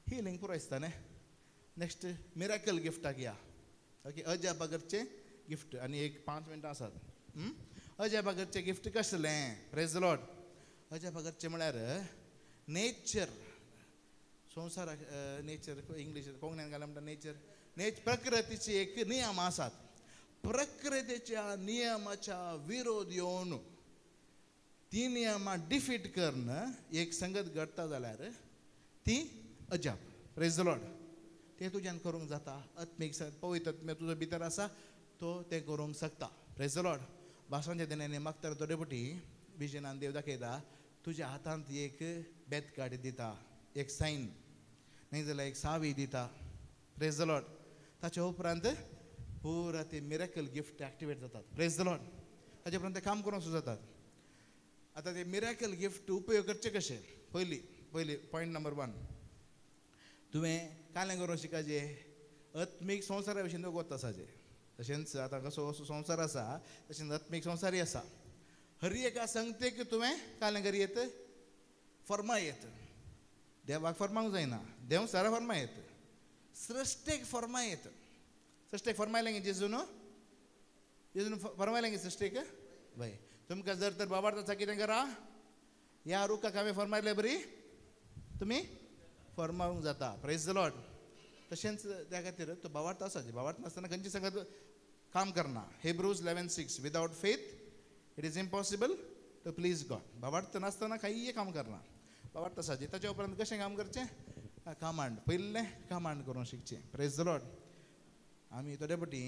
हिलींग पुरो दिसता न्ही. नेक्स्ट मिराकल गिफ्टाक या. ओके, अजापा करचें गिफ्ट आनी एक 5 मिनटां आसात. अजापा करचें गिफ्ट कसलें? Praise the Lord. अजापा करचें म्हळ्यार नेचर संवसाराक नेचर इंग्लीश कोंकण्यान घालें म्हणटा नेचर नेच प्रकृतीची एक नियम आसात. प्रकृतीच्या नियमाच्या विरोध येवन ती नियमां डिफीट करून एक संगत घडटा जाल्यार ती अजाप. Praise the Lord. तें तुज्यान करूंक जाता. आत्मीक पवित्र आत्म्या तुजो भितर आसा तो तें करूंक शकता. Praise the Lord. भासांच्या देण्यांनी मागतना थोडे फावटी विजनान देव दाखयता तुज्या हातांत एक बेतकाडी दिता, एक सायन न्हय जाल्यार एक सावी दिता. Praise the Lord. ताच्या उपरांत पुरा ते मिराकल गिफ्ट एक्टिवेट जातात. Praise the Lord. ताच्या उपरांत ते काम करूंक सुद्दां जातात. आतां ते मिराकल गिफ्ट उपयोग करचे कशे? पयली पयली पॉयंट नंबर 1, तुवें कालें करूंक शिकाजे आत्मीक संवसारा विशीं तुका गोत आसाचे. तशेंच आतां कसो असो संवसार आसा तशेंच आत्मीक संवसारय आसा. हर एका संगतेक तुवें कालें करी येत फर्माय येत. देवाक फर्मावंक जायना, देव सारा फर्माय येत. सृश्टेक फर्माय येत. सृश्टेक फर्मायलें गे जेजून? जेजून फर्मायलें गे सृश्टेक? वय तुमकां जर तर बाबार्थ आसा कितें करा, ह्या रुखाक हांवें फर्मायलें बरी तुमी फर्मावंक जाता. Praise the Lord. तशेंच त्या खातीर तो भावार्थ आसा. भावार्थ नासतना खंयची संगत काम करना. Hebrews 11:6, without faith it is impossible to please God. भावार्थ नासतना कांय काम करना. भावार्थ आसा. ताच्या उपरांत कशें काम करचें? कमांड पयलें कमांड करूंक शिकचें. Praise the Lord. आमी थोडे फावटी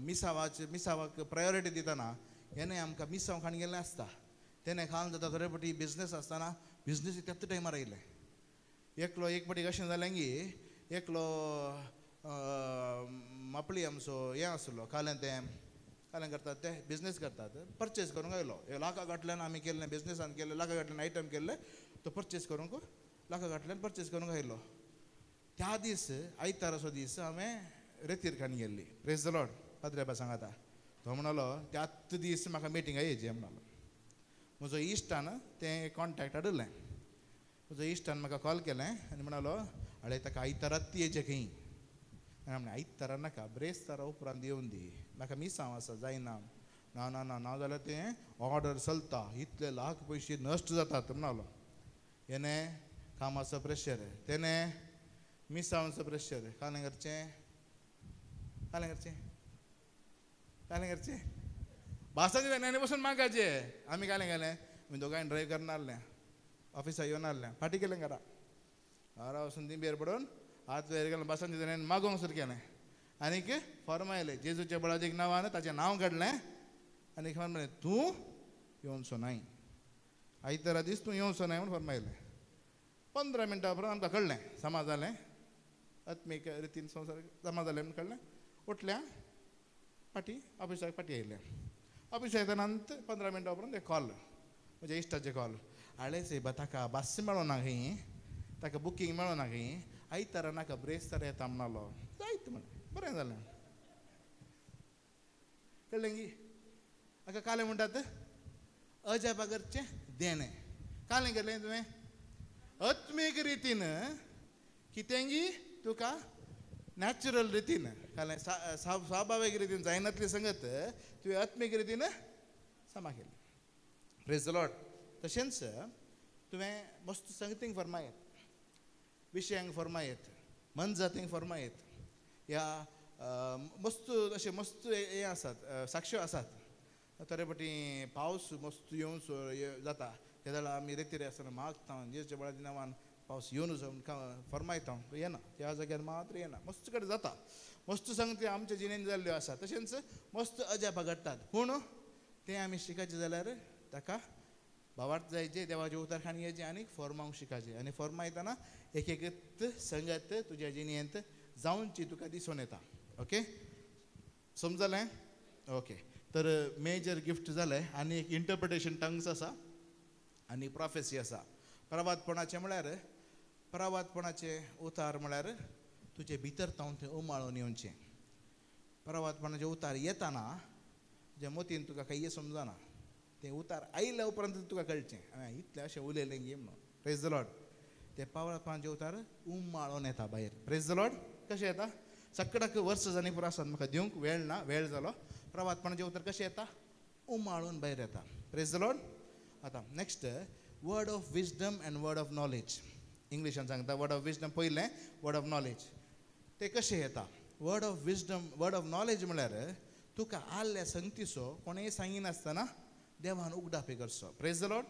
मिसावाचे मिसावाक प्रायोरिटी दितना हेणे आमकां मिसांव खाण गेल्लें आसता. तेणें खावन जाता. थोडे फावटी बिजनेस आसतना बिजनेस त्याच टायमार आयलें. एकलो एक फावटी कशें जालें की एकलो मापळी आमचो हें आसलो कालें तें कालें करतात ते बिजनेस करतात परचेज करूंक आयलो. लाखा गांठल्यान आमी केल्लें बिजनेसान केल्लें लाखा गांठल्यान आयटम केल्लें तो परचेज करूंक लाखा गांठल्यान परचेज करूंक आयलो. त्या दीस आयताराचो दीस हांवें रेतीर खाण गेल्ली. Praise the Lord. पाद्रेबा सांगाता तो म्हणलो त्याच दीस म्हाका मिटिंग येयची म्हणलो. म्हजो इश्टान तें कॉन्टेक्ट हाडिल्लें. म्हजो इश्टान म्हाका कॉल केलें आनी म्हणलो आळे ताका आयतारात येयचें खंय. आनी म्हणलें आयतारा नाका ब्रेस्तारा उपरांत येवन दी, म्हाका मिसांव आसा जायना. ना ना ना ना जाल्यार तें ऑर्डर चलता, इतले लाख पयशे नश्ट जातात म्हणालो. हेणे कामाचो प्रेशर, तेणें मिसांवचो प्रेशर. कालें करचें, कालें करचें, कालें करचें, भासाचें तेन्ना बसून मागाचें. आमी कालें घालें, आमी दोगांय ड्रायव करना आहलें, ऑफिसाक येवन आहलें, फाटीं गेलें घरा. घरा वचून दिंबेर पडून हात वयर गेलें, भासांचें तेन्ना मागोंक सुरू केलें आनीक फॉर्मायलें जेजूच्या बळाचें नांवान ताचें नांव काडलें आनी फॉर्मायलें तूं येवचो नाय, आयतारा दीस तूं येवचो नाय म्हूण फॉर्मायलें. 15 मिनटां उपरांत आमकां कळ्ळें समा जालें, आत्मीक रितीन संवसार जमा जालें म्हूण कळ्ळें. उठल्या फाटीं ऑफिसाक फाटीं आयलें. ऑफिसाक येतना 15 मिनटां उपरांत एक कॉल, म्हज्या इश्टाचें कॉल. आळे सायबा ताका बस मेळना खंय, ताका बुकींग मेळना खंय, आयतारा नाका ब्रेस्तार येता म्हणालो. जायत म्हणलें, बरें जालें. कळ्ळें गी? हाका कालें म्हणटात अजापा करचें देणें. कालें केलें तुवें आत्मीक रितीन कितेंगी तुका नॅचरल रितीन कालें स्वाभावीक रितीन जायनातली संगत तुवें आत्मीक रितीन समा केली. Praise the Lord. तशेंच तुवें मस्त संगतींक फर्मायत, विशयांक फर्मायत, मनजातींक फर्मायत, ह्या मस्त अशें मस्त हें आसात, साक्ष्यो आसात. तरे पटी पावस मस्त येवन जाता ते जाल्यार आमी रेतीर आसतना मागता जेजूच्या बळाच्या नांवान पावस येवन फर्मायता, येना त्या जाग्यार मात्र येना. मस्त कडेन जाता, मस्त संगती आमच्या जिणेन जाल्ल्यो आसा. तशेंच मस्त अजापां घडटात, पूण तें आमी शिकायचें जाल्यार ताका भावार्थ जायचे, देवाचे उतार खाण येचे आनी फॉर्मावंक शिकायचें. आनी फॉर्मायतना एक एक संगत तुज्या जिणेंत जावची तुका दिसून येता. ओके, समजलें? ओके, तर मेजर गिफ्ट जालें. आनी एक इंटरप्रिटेशन टंग्स आसा आनी प्रोफेसी आसा. प्रवादपणाचें म्हळ्यार, प्रवादपणाचें उतार म्हळ्यार तुजे भितर तावन तें उमाळून येवचें. प्रवादपणाचें उतार येताना तुज्या मतीन तुका कांय समजना, तें उतार आयल्या उपरांत तुका कळचें हांवें इतलें अशें उलयलें गी म्हणून. Praise the Lord. तें पावळपणाचें उतार उमाळून येता भायर. Praise the Lord. कशें येता? सगळ्याक वर्स जाणी पुरो आसात, म्हाका दिवंक वेळ ना, वेळ जालो. प्रवादपणाचें उतर कशें येता? उमाळून भायर येता. Praise the Lord. आतां next, word of wisdom and word of knowledge. इंग्लिशान सांगता वर्ड ऑफ विजडम पयलें, वर्ड ऑफ नॉलेज. तें कशें येता? Word of wisdom, word of knowledge म्हळ्यार तुका आल्ल्या संगतीचो कोणेय सांगिनासतना देवान उगडापी करचो. Praise the Lord.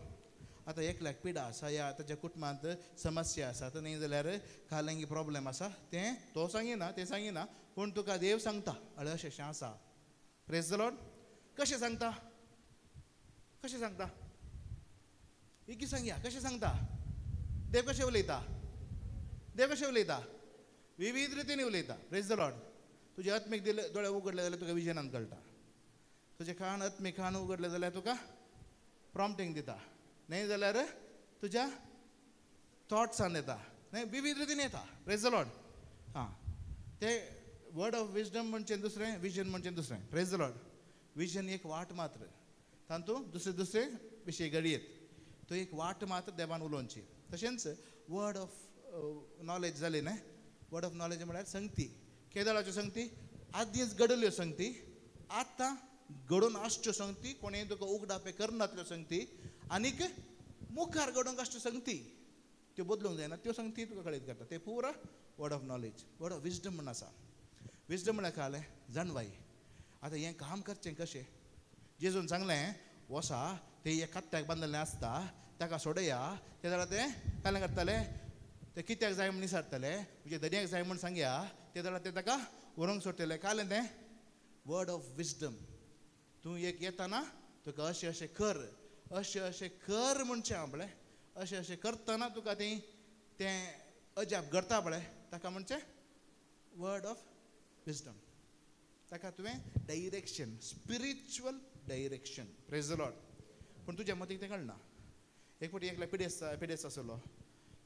आतां एकल्याक पिडा आसा या ताच्या कुटुंबांत समस्या आसा, न्ही जाल्यार कालेंगी प्रॉब्लेम आसा, तें तो सांगिना, तें सांगिना, पूण तुका देव सांगता अळे अशें अशें आसा. Praise the Lord. कशें सांगता? कशें सांगता? इकी सांगया कशें सांगता? देव कशें उलयता? देव कशें उलयता? विविध रितीन उलयता. Praise the Lord. तुजे आत्मीक दिले दोळे उगडले जाल्यार तुका विजनान कळटा, तुजें कान आत्मीक कान उगडलें जाल्यार तुका प्रॉम्प्टींग दिता, न्हय जाल्यार तुज्या थॉट्सान येता, न्हय विविध रितीन येता. Praise the Lord. हां, ते वर्ड ऑफ विजडम म्हणचें दुसरें, विजन म्हणचें दुसरें. Praise the Lord. Vision एक वाट मात्र, तातूंत दुसरे दुसरे विशय घडयेत, तो एक वाट मात्र देवान उलोवची. तशेंच वर्ड ऑफ नॉलेज जाली न्हय, वर्ड ऑफ नॉलेज म्हळ्यार संगती. केदळाच्यो संगती? आदींच घडल्यो संगती, आतां घडोवन आसच्यो संगती, कोणें तुका उगडापे करनातल्यो संगती, आनीक मुखार घडोवंक आसच्यो संगती, त्यो बदलूंक जायना, त्यो संगती तुका कळीत करता. ते पुरा word of knowledge. Word of wisdom म्हण आसा. विजडम म्हळ्यार कळ्ळें? जाणवाय. आतां हें काम करचें कशें? जेजून सांगलें वसा तें एक कत्त्याक बांदलें आसता ताका सोडया, ते जाल्यार तें कालें करताले, ते कित्याक जाय म्हूण विचारतले, तुज्या दर्याक जाय म्हूण सांगया, ते जाल्यार ते ताका व्हरूंक सोडटले. कालें तें वर्ड ऑफ विजडम. तूं एक येताना तुका अशें अशें कर, अशें अशें कर म्हणचें हांव पळय, अशें अशें करतना तुका तें तें अजाप घडता पळय, ताका म्हणचें वर्ड ऑफ विजडम. ताका तुवें direction, spiritual direction. Praise the Lord. पूण तुज्या मतीक तें कळना. एक फावटी एकल्या पिडेस्त पिडेस्त आसलो,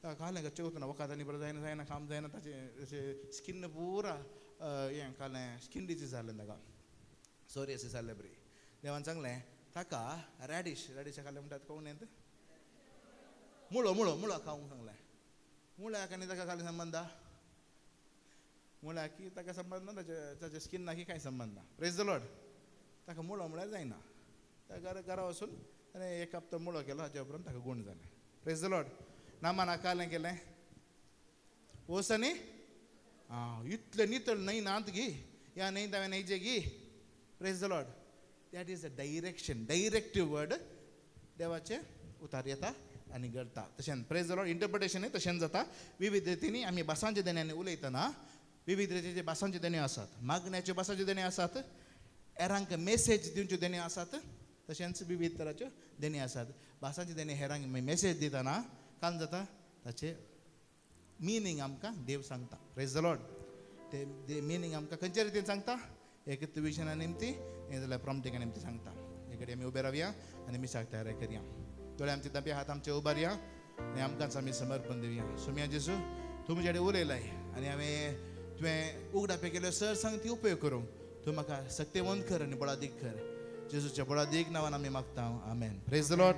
ताका कालें घरचें वतना वखद आनी बरें जायना जायना काम जायना, ताचें अशें स्किन पुरा हें कालें स्किन डिजीज जालें ताका, सोरियसीस जालें बरी. देवान सांगलें ताका रॅडिश, रॅडिशा खालें म्हणटात कोंकणींत मुळो, मुळो मुळो खावंक सांगलें. मुळ्याक आनी ताका खालें संबंद? मुळ्याक ताका संबंद ना, ताच्या ताच्या स्किनाक कांय संबंद ना. Praise the Lord. ताका मुळो म्हळ्यार जायना. घरा घरा वचून ताणें एक हप्तो मुळो केलो, हाज्या उपरांत ताका गूण जालें. Praise the Lord. नामान कालें केलें ओस न्ही, आं इतलें नितळ न्हय नात गी, ह्या न्हय हांवें न्हयचे गी. Praise the Lord. That is a direction, directive word देवाचें उतार येता आनी घडटा. तशेंच प्रेज the Lord इंटरप्रिटेशनूय तशेंच जाता. विविध रितींनी आमी भासांच्या देण्यांनी उलयतना विविध रितीचे भासांचे देणे आसात, मागण्याच्यो भासाच्यो देणे आसात, हेरांक मेसेज दिवच्यो देणे आसात, तशेंच विविध तराच्यो देणे आसात. भासांचे देणे हेरांक मेसेज दितना काल जाता ताचें मिनींग आमकां देव सांगता. Praise the Lord. ते मिनींग आमकां खंयच्या रितीन सांगता? एक विशना निमती हें जाल्यार प्रॉम्प्टिंगा निमती सांगता. हे कडेन आमी उबे रावया आनी मिसाक तयार करया. दोळे आमचे दाबया, हात आमचे उबारया आनी आमकांच आमी समर्पण दिवया. सोम्या जेजू, तूं म्हजे कडेन उलयलाय आनी हांवें तुवें उगडापे केल्यो सर सांग ती उपयोग करूंक तूं म्हाका सक्तेवंत कर आनी बळादीक कर. जेजूच्या बळादीक नांवान आमी मागता. आमेन. Praise the Lord.